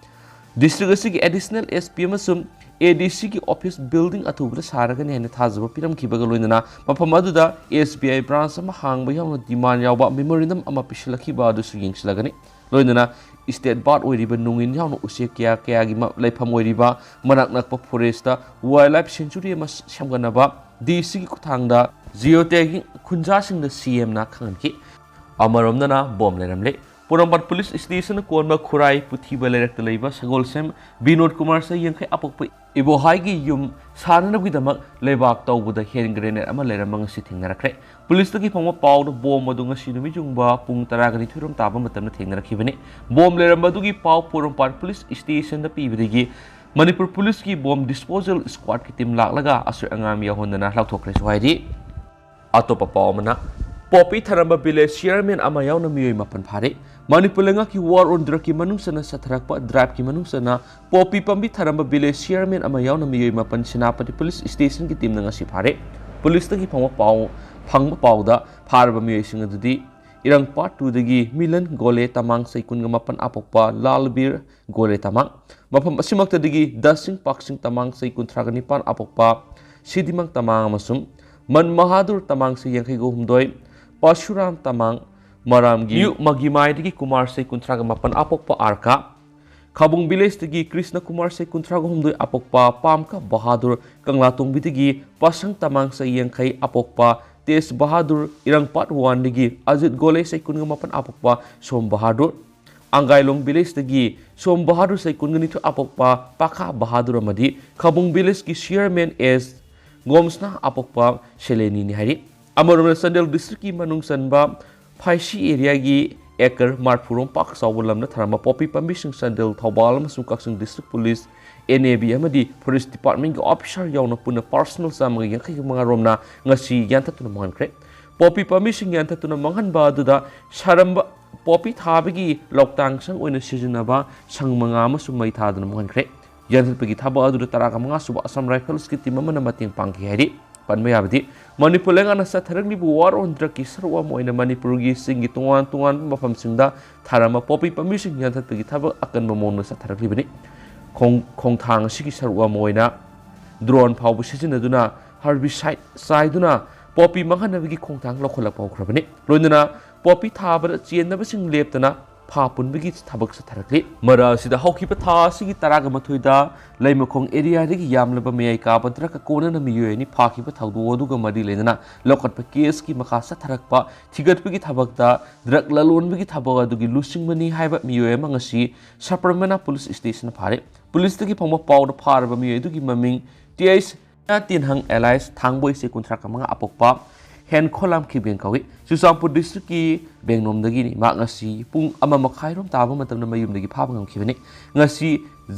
ꯗꯤꯁꯇ꯭ꯔꯤꯛ ꯑꯁꯤꯒꯤ ꯑꯦꯗꯤꯁꯅꯦꯜ ꯑꯦꯁ ꯄꯤ ꯑꯃꯁꯨꯡ ꯑꯦ ꯗꯤ ꯁꯤꯒꯤ ꯑꯣꯐꯤꯁ ꯕꯤꯜꯗꯤꯡ ꯑꯊꯨꯕꯗ ꯁꯥꯔꯒꯅꯤ ꯍꯥꯏꯅ ꯊꯥꯖꯕ ꯄꯤꯔꯝꯈꯤꯕꯒ ꯂꯣꯏꯅꯅ ꯃꯐꯝ ꯑꯗꯨꯗ ꯑꯦꯁ ꯕꯤ ꯑꯥꯏ ꯕ꯭ꯔꯥꯟꯁ ꯑꯃ ꯍꯥꯡꯕ ꯌꯥꯎꯅ ꯗꯤꯃꯥꯟ ꯌꯥꯎꯕ ꯃꯦꯃꯣꯔꯦꯟꯗꯝ ꯑꯃ ꯄꯤꯁꯤꯜꯂꯛꯈꯤꯕ ꯑꯗꯨꯁꯨ ꯌꯦꯡꯁꯤꯜꯂꯒꯅꯤ꯫ ꯂꯣꯏꯅꯅ ꯁ꯭ꯇꯦꯠ ꯕꯥꯔꯗ ꯑꯣꯏꯔꯤꯕ ꯅꯣꯡꯏꯟ ꯌꯥꯎꯅ ꯎꯆꯦꯛ ꯀꯌꯥ ꯀꯌꯥꯒꯤ ꯃ-, ꯂꯩꯐꯝ ꯑꯣꯏꯔꯤꯕ ꯃꯅꯥꯛ ꯅꯛꯄ ꯐꯣꯔꯦꯁꯇ ꯋꯥꯏꯜꯗ ꯂꯥꯏꯐ ꯁꯦꯡꯆꯨꯔꯤ ꯑꯃ ꯁꯦꯝꯒꯠꯅꯕ ꯗꯤ ꯁꯤꯒꯤ ꯈꯨꯠꯊꯥꯡꯗ ꯖꯤꯑꯣ ꯇꯦꯒꯤꯡ ꯈꯨꯟꯖꯥꯁꯤꯡꯗ ꯁꯤ ꯑꯦꯝꯅ ꯈꯪꯍꯟꯈꯤ꯫ ꯑꯃꯔꯣꯝꯗꯅ ꯕꯣꯝ ꯂꯩꯔꯝꯂꯦ꯫ ꯄꯣꯔꯣꯝꯄꯥꯠ ꯄꯨꯂꯤꯁ ꯁ꯭ꯇꯦꯁꯟꯅ ꯀꯣꯟꯕ ꯈꯨꯔꯥꯏ ꯄꯨꯊꯤꯕ ꯂꯩꯔꯛꯇ ꯂꯩꯕ ꯁꯒꯣꯜꯁꯦꯝ ꯕꯤꯅꯣꯗ ꯀꯨꯃꯥꯔ ꯆꯍꯤ ꯌꯥꯡꯈꯩ ꯑꯄꯣꯛꯄ ꯏꯕꯣꯍꯥꯏꯒꯤ ꯌꯨꯝ ꯁꯥꯅꯅꯕꯒꯤꯗꯃꯛ ꯂꯩꯕꯥꯛ ꯇꯧꯕꯗ ꯍꯦꯟ ꯒ꯭ꯔꯦꯅꯦꯗ ꯑꯃ ꯂꯩꯔꯝꯕ ꯉꯁꯤ ꯊꯦꯡꯅꯔꯛꯈ꯭ꯔꯦ꯫ ꯄꯨꯂꯤꯁꯇꯒꯤ ꯐꯪꯕ ꯄꯥꯎꯗ ꯕꯣꯝ ꯑꯗꯨ ꯉꯁꯤ ꯅꯨꯃꯤꯠ ꯌꯨꯡꯕ ꯄꯨꯡ ꯇꯔꯥꯒ ꯅꯤꯊꯣꯏ ꯔꯣꯝ ꯇꯥꯕ ꯃꯇꯝꯗ ꯊꯦꯡꯅꯔꯛꯈꯤꯕꯅꯤ꯫ ꯕꯣꯝ ꯂꯩꯔꯝꯕ ꯑꯗꯨꯒꯤ ꯄꯥꯎ ꯄꯣꯔꯣꯝꯄꯥꯠ ꯄꯨꯂꯤꯁ ꯁ꯭ꯇꯦꯁꯟꯗ ꯄꯤꯕꯗꯒꯤ ꯃꯅꯤꯄꯨꯔ ꯄꯨꯂꯤꯁꯀꯤ ꯕꯣꯝ ꯗꯤꯁꯄꯣꯖꯦꯜ ꯁ꯭ꯀ꯭ꯋꯥꯗꯀꯤ ꯇꯤꯝ ꯂꯥꯛꯂꯒ ꯑꯁꯣꯏ ꯑꯉꯥꯝ ꯌꯥꯎꯍꯟꯗꯅ ꯂꯧꯊꯣꯛꯈ꯭ꯔꯦꯁꯨ ꯍꯥꯏꯔꯤ꯫ ꯑꯇꯣꯞꯄ ꯄꯥꯎ ꯑꯃꯅ, ꯄꯣꯄꯤ ꯊꯔꯝꯕ ꯚꯤꯂꯦꯖ ꯆꯤꯌꯔꯃꯦꯟ ꯑꯃ ꯌꯥꯎꯅ ꯃꯤꯑꯣꯏ ꯃꯥꯄꯟ ꯐꯥꯔꯦ꯫ ꯃꯅꯤꯄꯨꯔ ꯂꯩꯉꯥꯛꯀꯤ ꯋꯥꯔ ꯑꯣꯟ ꯗ꯭ꯔꯒꯀꯤ ꯃꯅꯨꯡ ꯆꯟꯅ ꯆꯠꯊꯔꯛꯄ ꯗ꯭ꯔꯥꯏꯕꯀꯤ ꯃꯅꯨꯡ ꯆꯟꯅ ꯄꯣꯄꯤ ꯄꯥꯝꯕꯤ ꯊꯔꯝꯕ ꯚꯤꯂꯦꯖ ꯆꯤꯌꯔꯃꯦꯟ ꯑꯃ ꯌꯥꯎꯅ ꯃꯤꯑꯣꯏ ꯃꯥꯄꯟ ꯁꯦꯅꯥꯄꯇꯤ ꯄꯨꯂꯤꯁ ꯁ꯭ꯇꯦꯁꯟꯒꯤ ꯇꯤꯝꯅ ꯉꯁꯤ ꯐꯥꯔꯦ꯫ ꯄꯨꯂꯤꯁꯇꯒꯤ ꯐꯪꯕ ꯄꯥꯎ, ꯐꯪꯕ ꯄꯥꯎꯗ ꯐꯥꯔꯕ ꯃꯤꯑꯣꯏꯁꯤꯡ ꯑꯗꯨꯗꯤ ꯏꯔꯪꯄꯥꯠ ꯇꯨꯗꯒꯤ ꯃꯤꯂꯟ ꯒꯣꯂꯦ ꯇꯃꯥꯡ ꯆꯍꯤ ꯀꯨꯟꯒ ꯃꯥꯄꯟ ꯑꯄꯣꯛꯄ ꯂꯥꯜꯕꯤꯔ ꯒꯣꯂꯦ ꯇꯃꯥꯡ, ꯃꯐꯝ ꯑꯁꯤꯃꯛꯇꯗꯒꯤ ꯗꯁꯤꯡ ꯄꯥꯛꯁꯤꯡ ꯇꯃꯥꯡ ꯆꯍꯤ ꯀꯨꯟꯊ꯭ꯔꯥꯒ ꯅꯤꯄꯥꯟ ꯑꯄꯣꯛꯄ ꯁꯤꯗꯤꯃꯪ ꯇꯃꯥꯡ ꯑꯃꯁꯨꯡ ꯃꯟ ꯃꯍꯥꯗꯨꯔ ꯇꯃꯥꯡ ꯆꯍꯤ ꯌꯥꯡꯈꯩꯒ ꯍꯨꯝꯗꯣꯏ, ꯄꯥꯁꯨꯔꯥꯝ ꯇꯃꯥꯡ, ꯃꯔꯥꯝꯒꯤ ꯅ꯭ꯌꯨ ꯃꯒꯤꯃꯥꯏꯗꯒꯤ ꯀꯨꯃꯥꯔ ꯆꯍꯤ ꯀꯨꯟꯊ꯭ꯔꯥꯒ ꯃꯥꯄꯟ ꯑꯄꯣꯛꯄ ꯑꯥꯔꯀꯥ, ꯈꯥꯕꯨꯡ ꯚꯤꯂꯦꯖꯇꯒꯤ ꯀ꯭ꯔꯤꯁꯅ ꯀꯨꯃꯥꯔ ꯆꯍꯤ ꯀꯨꯟꯊ꯭ꯔꯥꯒ ꯍꯨꯝꯗꯣꯏ ꯑꯄꯣꯛꯄ ꯄꯥꯝꯀ ꯕꯍꯥꯗꯨꯔ, ꯀꯪꯂꯥꯇꯣꯡꯕꯤꯗꯒꯤ ꯄꯥꯁꯪ ꯇꯃꯥꯡ ꯆꯍꯤ ꯌꯥꯡꯈꯩ ꯑꯄꯣꯛꯄ ꯇꯦꯖ ꯕꯍꯥꯗꯨꯔ, ꯏꯔꯪꯄꯥꯠ ꯋꯥꯟꯗꯒꯤ ꯑꯖꯤꯠ ꯒꯣꯂꯦ ꯆꯍꯤ ꯀꯨꯟꯒ ꯃꯥꯄꯟ ꯑꯄꯣꯛꯄ ꯁꯣꯝ ꯕꯍꯥꯗꯨꯔ, ꯑꯪꯒꯥꯏꯂꯣꯡ ꯚꯤꯂꯦꯖꯇꯒꯤ ꯁꯣꯝ ꯕꯍꯥꯗꯨꯔ ꯆꯍꯤ ꯀꯨꯟꯒ ꯅꯤꯊꯣꯏ ꯑꯄꯣꯛꯄ ꯄꯥꯈꯥ ꯕꯍꯥꯗꯨꯔ ꯑꯃꯗꯤ ꯈꯥꯕꯨꯡ ꯚꯤꯂꯦꯖꯀꯤ ꯆꯤꯌꯔꯃꯦꯟ ꯑꯦꯁ ꯒꯣꯝꯁꯅꯥ ꯑꯄꯣꯛꯄ ꯁꯦꯂꯦꯅꯤꯅꯤ ꯍꯥꯏꯔꯤ꯫ ꯑꯃꯔꯣꯝꯗ ꯆꯥꯟꯗꯦꯜ ꯗꯤꯁꯇ꯭ꯔꯤꯛꯀꯤ ꯃꯅꯨꯡ ꯆꯟꯕ ꯐꯥꯏꯁꯤ ꯑꯦꯔꯤꯌꯥꯒꯤ ꯑꯦꯀꯔ ꯃꯔꯐꯨ ꯔꯣꯝ ꯄꯥꯛ ꯆꯥꯎꯕ ꯂꯝꯗ ꯊꯥꯔꯝꯕ ꯄꯣꯄꯤ ꯄꯥꯝꯕꯤꯁꯤꯡ ꯆꯥꯟꯗꯦꯜ, ꯊꯧꯕꯥꯜ ꯑꯃꯁꯨꯡ Kakching district police, N A B ꯑꯃꯗꯤ ꯐꯣꯔꯦꯁ ꯗꯤꯄꯥꯔꯠꯃꯦꯟꯒꯤ ꯑꯣꯐꯤꯁꯔ ꯌꯥꯎꯅ ꯄꯨꯟꯅ ꯄꯥꯔꯁꯅꯦꯜ ꯆꯥꯝꯃꯒ ꯌꯥꯡꯈꯩꯒ ꯃꯉꯥ ꯔꯣꯝꯅ ꯉꯁꯤ ꯌꯥꯟꯊꯠꯇꯨꯅ ꯃꯥꯡꯍꯟꯈ꯭ꯔꯦ꯫ ꯄꯣꯄꯤ ꯄꯥꯝꯕꯤꯁꯤꯡ ꯌꯥꯟꯊꯠꯇꯨꯅ ꯃꯥꯡꯍꯟꯕ ꯑꯗꯨꯗ ꯁꯥꯔꯝꯕ ꯄꯣꯄꯤ ꯊꯥꯕꯒꯤ ꯂꯧꯇꯥꯡꯁꯪ ꯑꯣꯏꯅ ꯁꯤꯖꯤꯟꯅꯕ ꯁꯪ ꯃꯉꯥ ꯑꯃꯁꯨ ꯃꯩ ꯊꯥꯗꯨꯅ ꯃꯥꯡꯍꯟꯈ꯭ꯔꯦ꯫ ꯌꯥꯟꯊꯠꯄꯒꯤ ꯊꯕꯛ ꯑꯗꯨꯗ ꯇꯔꯥꯒ ꯃꯉꯥ ꯁꯨꯕ ꯑꯁꯥꯝ ꯔꯥꯏꯐꯜꯁꯀꯤ ꯇꯤꯝ ꯑꯃꯅ ꯃꯇꯦꯡ ꯄꯥꯡꯈꯤ ꯍꯥꯏꯔꯤ꯫ ꯄꯟꯕ ꯌꯥꯕꯗꯤ, ꯃꯅꯤꯄꯨꯔ ꯂꯩꯉꯥꯛꯅ ꯆꯠꯊꯔꯛꯂꯤꯕ ꯋꯥꯔ ꯑꯣꯟ ꯗ꯭ꯔꯒꯀꯤ ꯁꯔꯨꯛ ꯑꯃ ꯑꯣꯏꯅ ꯃꯅꯤꯄꯨꯔꯒꯤ ꯆꯤꯡꯒꯤ ꯇꯣꯉꯥꯟ ꯇꯣꯉꯥꯟꯕ ꯃꯐꯝꯁꯤꯡꯗ ꯊꯥꯔꯝꯕ ꯄꯣꯄꯤ ꯄꯥꯝꯕꯤꯁꯤꯡ ꯌꯥꯟꯊꯠꯄꯒꯤ ꯊꯕꯛ ꯑꯀꯟꯕ ꯃꯑꯣꯡꯗ ꯆꯠꯊꯔꯛꯂꯤꯕꯅꯤ꯫ ꯈꯣꯡ-, ꯈꯣꯡꯊꯥꯡ ꯑꯁꯤꯒꯤ ꯁꯔꯨꯛ ꯑꯃ ꯑꯣꯏꯅ ꯗ꯭ꯔꯣꯟ ꯐꯥꯎꯕ ꯁꯤꯖꯤꯟꯅꯗꯨꯅ ꯍꯔꯕꯤꯁꯥꯏꯠ ꯆꯥꯏꯗꯨꯅ ꯄꯣꯄꯤ ꯃꯥꯡꯍꯟꯅꯕꯒꯤ ꯈꯣꯡꯊꯥꯡ ꯂꯧꯈꯠꯂꯛꯄ ꯍꯧꯈ꯭ꯔꯕꯅꯤ꯫ ꯂꯣꯏꯅꯅ ꯄꯣꯄꯤ ꯊꯥꯕꯗ ꯆꯦꯟꯅꯕꯁꯤꯡ ꯂꯦꯞꯇꯅ ꯐꯥ ꯄꯨꯟꯕꯒꯤ ꯊꯕꯛ ꯆꯠꯊꯔꯛꯂꯤ꯫ ꯃꯔꯛ ꯑꯁꯤꯗ ꯍꯧꯈꯤꯕ ꯊꯥ ꯑꯁꯤꯒꯤ ꯇꯔꯥꯒ ꯃꯥꯊꯣꯏꯗ ꯂꯩꯃꯈꯣꯡ ꯑꯦꯔꯤꯌꯥꯗꯒꯤ ꯌꯥꯝꯂꯕ ꯃꯌꯥꯏ ꯀꯥꯕ ꯗ꯭ꯔꯒꯀ ꯀꯣꯟꯅꯅ ꯃꯤꯑꯣꯏ ꯑꯅꯤ ꯐꯥꯈꯤꯕ ꯊꯧꯗꯣꯛ ꯑꯗꯨꯒ ꯃꯔꯤ ꯂꯩꯅꯅ ꯂꯧꯈꯠꯄ ꯀꯦꯁꯀꯤ ꯃꯈꯥ ꯆꯠꯊꯔꯛꯄ ꯊꯤꯒꯠꯄꯒꯤ ꯊꯕꯛꯇ ꯗ꯭ꯔꯒ ꯂꯂꯣꯟꯕꯒꯤ ꯊꯕꯛ ꯑꯗꯨꯒꯤ ꯂꯨꯆꯤꯡꯕꯅꯤ ꯍꯥꯏꯕ ꯃꯤꯑꯣꯏ ꯑꯃ ꯉꯁꯤ ꯁꯕꯔꯃꯅꯥ ꯄꯨꯂꯤꯁ ꯁ꯭ꯇꯦꯁꯟꯗ ꯐꯥꯔꯦ꯫ ꯄꯨꯂꯤꯁꯇꯒꯤ ꯐꯪꯕ ꯄꯥꯎꯗ ꯐꯥꯔꯕ ꯃꯤꯑꯣꯏ ꯑꯗꯨꯒꯤ ꯃꯃꯤꯡ ꯇꯤ ꯑꯩꯆ ꯇꯤꯟꯍꯪ ꯑꯦꯂꯥꯏꯁ ꯊꯥꯡꯕꯣꯏ, ꯆꯍꯤ ꯀꯨꯟꯊ꯭ꯔꯥꯒ ꯃꯉꯥ ꯑꯄꯣꯛꯄ ꯍꯦꯟꯈꯣꯂꯥꯝ ꯈꯤꯕꯦꯡ ꯀꯧꯏ꯫ ꯆꯨꯔꯆꯥꯟꯄꯨꯔ ꯗꯤꯁꯇ꯭ꯔꯤꯛꯀꯤ ꯕꯦꯡꯅꯣꯝꯗꯒꯤꯅꯤ꯫ ꯃꯍꯥꯛ ꯉꯁꯤ ꯄꯨꯡ ꯑꯃ ꯃꯈꯥꯏꯔꯣꯝ ꯇꯥꯕ ꯃꯇꯝꯗ ꯃꯌꯨꯝꯗꯒꯤ ꯐꯥꯕ ꯉꯝꯈꯤꯕꯅꯤ꯫ ꯉꯁꯤ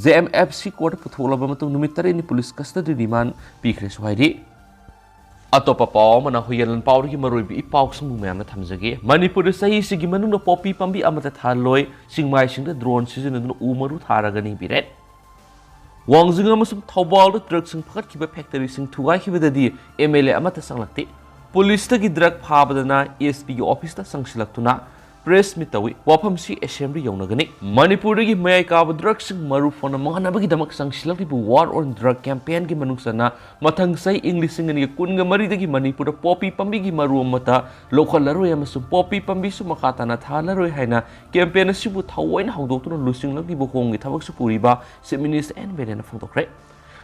ꯖꯦ ꯑꯦꯝ ꯑꯦꯐ ꯁꯤ ꯀꯣꯔꯠꯇ ꯄꯨꯊꯣꯛꯂꯕ ꯃꯇꯨꯡ ꯅꯨꯃꯤꯠ ꯇꯔꯦꯠꯅꯤ ꯄꯨꯂꯤꯁ ꯀꯁꯇꯗꯤ ꯔꯤꯃꯥꯟ ꯄꯤꯈ꯭ꯔꯦꯁꯨ ꯍꯥꯏꯔꯤ꯫ ꯑꯇꯣꯞꯄ ꯄꯥꯎ ꯑꯃꯅ ꯍꯨꯏꯌꯦꯟꯂꯣꯟ ꯄꯥꯎꯗꯒꯤ ꯃꯔꯨꯑꯣꯏꯕ ꯏ ꯄꯥꯎꯁꯤꯡꯕꯨ ꯃꯌꯥꯝꯅ ꯊꯝꯖꯒꯦ꯫ ꯃꯅꯤꯄꯨꯔꯗ ꯆꯍꯤꯁꯤꯒꯤ ꯃꯅꯨꯡꯗ ꯄꯣꯄꯤ ꯄꯥꯝꯕꯤ ꯑꯃꯠꯇ ꯊꯥꯍꯜꯂꯣꯏ, ꯆꯤꯡꯃꯥꯏꯁꯤꯡꯗ ꯗ꯭ꯔꯣꯟ ꯁꯤꯖꯤꯟꯅꯗꯨꯅ ꯎ ꯃꯔꯨ ꯊꯥꯔꯒꯅꯤ ꯕꯤꯔꯦꯟ꯫ ꯋꯥꯡꯖꯤꯡ ꯑꯃꯁꯨꯡ ꯊꯧꯕꯥꯜꯗ ꯗ꯭ꯔꯒꯁꯤꯡ ꯐꯒꯠꯈꯤꯕ ꯐꯦꯛꯇꯔꯤꯁꯤꯡ ꯊꯨꯒꯥꯏꯈꯤꯕꯗꯗꯤ ꯑꯦꯝ ꯑꯦꯜ ꯑꯦ ꯑꯃꯠꯇ ꯆꯪꯂꯛꯇꯦ꯫ ꯄꯨꯂꯤꯁꯇꯒꯤ ꯗ꯭ꯔꯒ ꯐꯥꯕꯗꯅ ꯑꯦꯁ ꯄꯤꯒꯤ ꯑꯣꯐꯤꯁꯇ ꯆꯪꯁꯤꯜꯂꯛꯇꯨꯅ ꯄ꯭ꯔꯦꯁ ꯃꯤꯠ ꯇꯧꯏ꯫ ꯋꯥꯐꯝꯁꯤ ꯑꯦꯁꯦꯝꯕ꯭ꯂꯤ ꯌꯧꯅꯒꯅꯤ꯫ ꯃꯅꯤꯄꯨꯔꯗꯒꯤ ꯃꯌꯥꯏ ꯀꯥꯕ ꯗ꯭ꯔꯒꯁꯤꯡ ꯃꯔꯨ ꯐꯪꯅ ꯃꯥꯡꯍꯟꯅꯕꯒꯤꯗꯃꯛ ꯆꯪꯁꯤꯜꯂꯛꯂꯤꯕ ꯋꯥꯔ ꯑꯣꯟ ꯗ꯭ꯔꯒ ꯀꯦꯝꯄꯦꯟꯒꯤ ꯃꯅꯨꯡ ꯆꯟꯅ ꯃꯊꯪ ꯆꯍꯤ ꯏꯪ ꯂꯤꯁꯤꯡ ꯑꯅꯤꯒ ꯀꯨꯟꯒ ꯃꯔꯤꯗꯒꯤ ꯃꯅꯤꯄꯨꯔꯗ ꯄꯣꯄꯤ ꯄꯥꯝꯕꯤꯒꯤ ꯃꯔꯨ ꯑꯃꯠꯇ ꯂꯧꯈꯠꯂꯔꯣꯏ ꯑꯃꯁꯨꯡ ꯄꯣꯄꯤ ꯄꯥꯝꯕꯤꯁꯨ ꯃꯈꯥ ꯇꯥꯅ ꯊꯥꯍꯜꯂꯔꯣꯏ ꯍꯥꯏꯅ ꯀꯦꯝꯄꯦꯟ ꯑꯁꯤꯕꯨ ꯊꯑꯣꯏꯅ ꯍꯧꯗꯣꯛꯇꯨꯅ ꯂꯨꯆꯤꯡꯂꯛꯂꯤꯕ ꯍꯣꯝꯒꯤ ꯊꯕꯛꯁꯨ ꯄꯨꯔꯤꯕ ꯆꯤꯐ ꯃꯤꯅꯤꯁꯇꯔ ꯑꯦꯟ ꯕꯤꯔꯦꯟꯅ ꯐꯣꯡꯗꯣꯛꯈ꯭ꯔꯦ꯫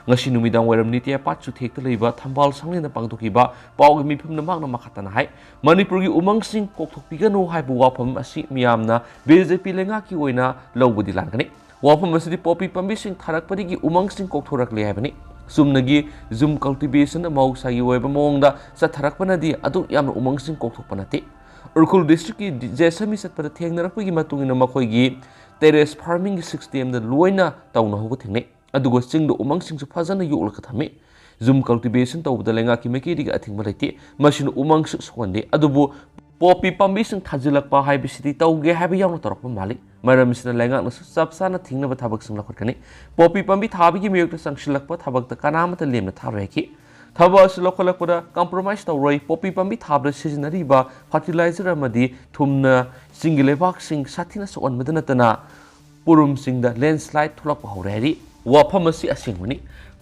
ꯉꯁꯤ ꯅꯨꯃꯤꯗꯥꯡ ꯋꯥꯏꯔꯝ ꯅꯤꯇꯤ ꯑꯄꯥꯠ ꯆꯨꯊꯦꯛꯇ ꯂꯩꯕ ꯊꯝꯕꯥꯜ ꯁꯪꯂꯦꯟꯗ ꯄꯥꯡꯊꯣꯛꯈꯤꯕ ꯄꯥꯎꯒꯤ ꯃꯤꯐꯝꯗ ꯃꯍꯥꯛꯅ ꯃꯈꯥ ꯇꯥꯅ ꯍꯥꯏ, ꯃꯅꯤꯄꯨꯔꯒꯤ ꯎꯃꯪꯁꯤꯡ ꯀꯣꯛꯊꯣꯛꯄꯤꯒꯅꯨ ꯍꯥꯏꯕ ꯋꯥꯐꯝ ꯑꯁꯤ ꯃꯤꯌꯥꯝꯅ ꯕꯤ ꯖꯦ ꯄꯤ ꯂꯩꯉꯥꯛꯀꯤ ꯑꯣꯏꯅ ꯂꯧꯕꯗꯤ ꯂꯥꯟꯒꯅꯤ꯫ ꯋꯥꯐꯝ ꯑꯁꯤꯗꯤ ꯄꯣꯄꯤ ꯄꯥꯝꯕꯤꯁꯤꯡ ꯊꯥꯔꯛꯄꯗꯒꯤ ꯎꯃꯪꯁꯤꯡ ꯀꯣꯛꯊꯣꯔꯛꯂꯦ ꯍꯥꯏꯕꯅꯤ꯫ ꯆꯨꯝꯅꯒꯤ ꯖꯨꯝ ꯀꯜꯇꯤꯚꯦꯁꯟ ꯃꯍꯧꯁꯥꯒꯤ ꯑꯣꯏꯕ ꯃꯑꯣꯡꯗ ꯆꯠꯊꯔꯛꯄꯅꯗꯤ ꯑꯗꯨꯛ ꯌꯥꯝꯅ ꯎꯃꯪꯁꯤꯡ ꯀꯣꯛꯊꯣꯛꯄ ꯅꯠꯇꯦ꯫ ꯎꯈ꯭ꯔꯨꯜ ꯗꯤꯁꯇ꯭ꯔꯤꯛꯀꯤ ꯖꯦꯁꯃꯤ ꯆꯠꯄꯗ ꯊꯦꯡꯅꯔꯛꯄꯒꯤ ꯃꯇꯨꯡ ꯏꯟꯅ ꯃꯈꯣꯏꯒꯤ ꯇꯦꯔꯦꯁ ꯐꯥꯔꯃꯤꯡꯒꯤ ꯁꯤꯁꯇꯦꯝꯗ ꯂꯣꯏꯅ ꯇꯧꯅꯍꯧꯕ ꯊꯦꯡꯅꯩ꯫ ꯑꯗꯨꯒ ꯆꯤꯡꯗ ꯎꯃꯪꯁꯤꯡꯁꯨ ꯐꯖꯅ ꯌꯣꯛꯂꯒ ꯊꯝꯃꯤ꯫ ꯖꯨꯝ ꯀꯜꯇꯤꯚꯦꯁꯟ ꯇꯧꯕꯗ ꯂꯩꯉꯥꯛꯀꯤ ꯃꯥꯏꯀꯩꯗꯒꯤ ꯑꯊꯤꯡꯕ ꯂꯩꯇꯦ꯫ ꯃꯁꯤꯅ ꯎꯃꯪꯁꯨ ꯁꯣꯛꯍꯟꯗꯦ꯫ ꯑꯗꯨꯕꯨ ꯄꯣꯄꯤ ꯄꯥꯝꯕꯤꯁꯤꯡ ꯊꯥꯖꯤꯜꯂꯛꯄ ꯍꯥꯏꯕꯁꯤꯗꯤ ꯇꯧꯒꯦ ꯍꯥꯏꯕ ꯌꯥꯎꯅ ꯇꯧꯔꯛꯄ ꯃꯥꯜꯂꯤ꯫ ꯃꯔꯝ ꯑꯁꯤꯅ ꯂꯩꯉꯥꯛꯅꯁꯨ ꯆꯞ ꯆꯥꯅ ꯊꯤꯡꯅꯕ ꯊꯕꯛꯁꯤꯡ ꯂꯧꯈꯠꯀꯅꯤ꯫ ꯄꯣꯄꯤ ꯄꯥꯝꯕꯤ ꯊꯥꯕꯒꯤ ꯃꯥꯌꯣꯛꯇ ꯆꯪꯁꯤꯜꯂꯛꯄ ꯊꯕꯛꯇ ꯀꯅꯥꯃꯠꯇ ꯂꯦꯝꯅ ꯊꯥꯔꯣꯏ ꯍꯥꯏꯈꯤ꯫ ꯊꯕꯛ ꯑꯁꯤ ꯂꯧꯈꯠꯂꯛꯄꯗ ꯀꯝꯄ꯭ꯔꯣꯃꯥꯏꯁ ꯇꯧꯔꯣꯏ꯫ ꯄꯣꯄꯤ ꯄꯥꯝꯕꯤ ꯊꯥꯕꯗ ꯁꯤꯖꯤꯟꯅꯔꯤꯕ ꯐꯔꯇꯤꯂꯥꯏꯖꯔ ꯑꯃꯗꯤ ꯊꯨꯝꯅ ꯆꯤꯡꯒꯤ ꯂꯩꯕꯥꯛꯁꯤꯡ ꯁꯥꯊꯤꯅ ꯁꯣꯛꯍꯟꯕꯗ ꯅꯠꯇꯅ ꯄꯨꯔꯨꯝꯁꯤꯡꯗ ꯂꯦꯟꯁ꯭ꯂꯥꯏꯗ ꯊꯣꯛꯂꯛꯄ ꯍꯧꯔꯦ ꯍꯥꯏꯔꯤ꯫ ꯋꯥꯐꯝ ꯑꯁꯤ ꯑꯁꯦꯡꯕꯅꯤ,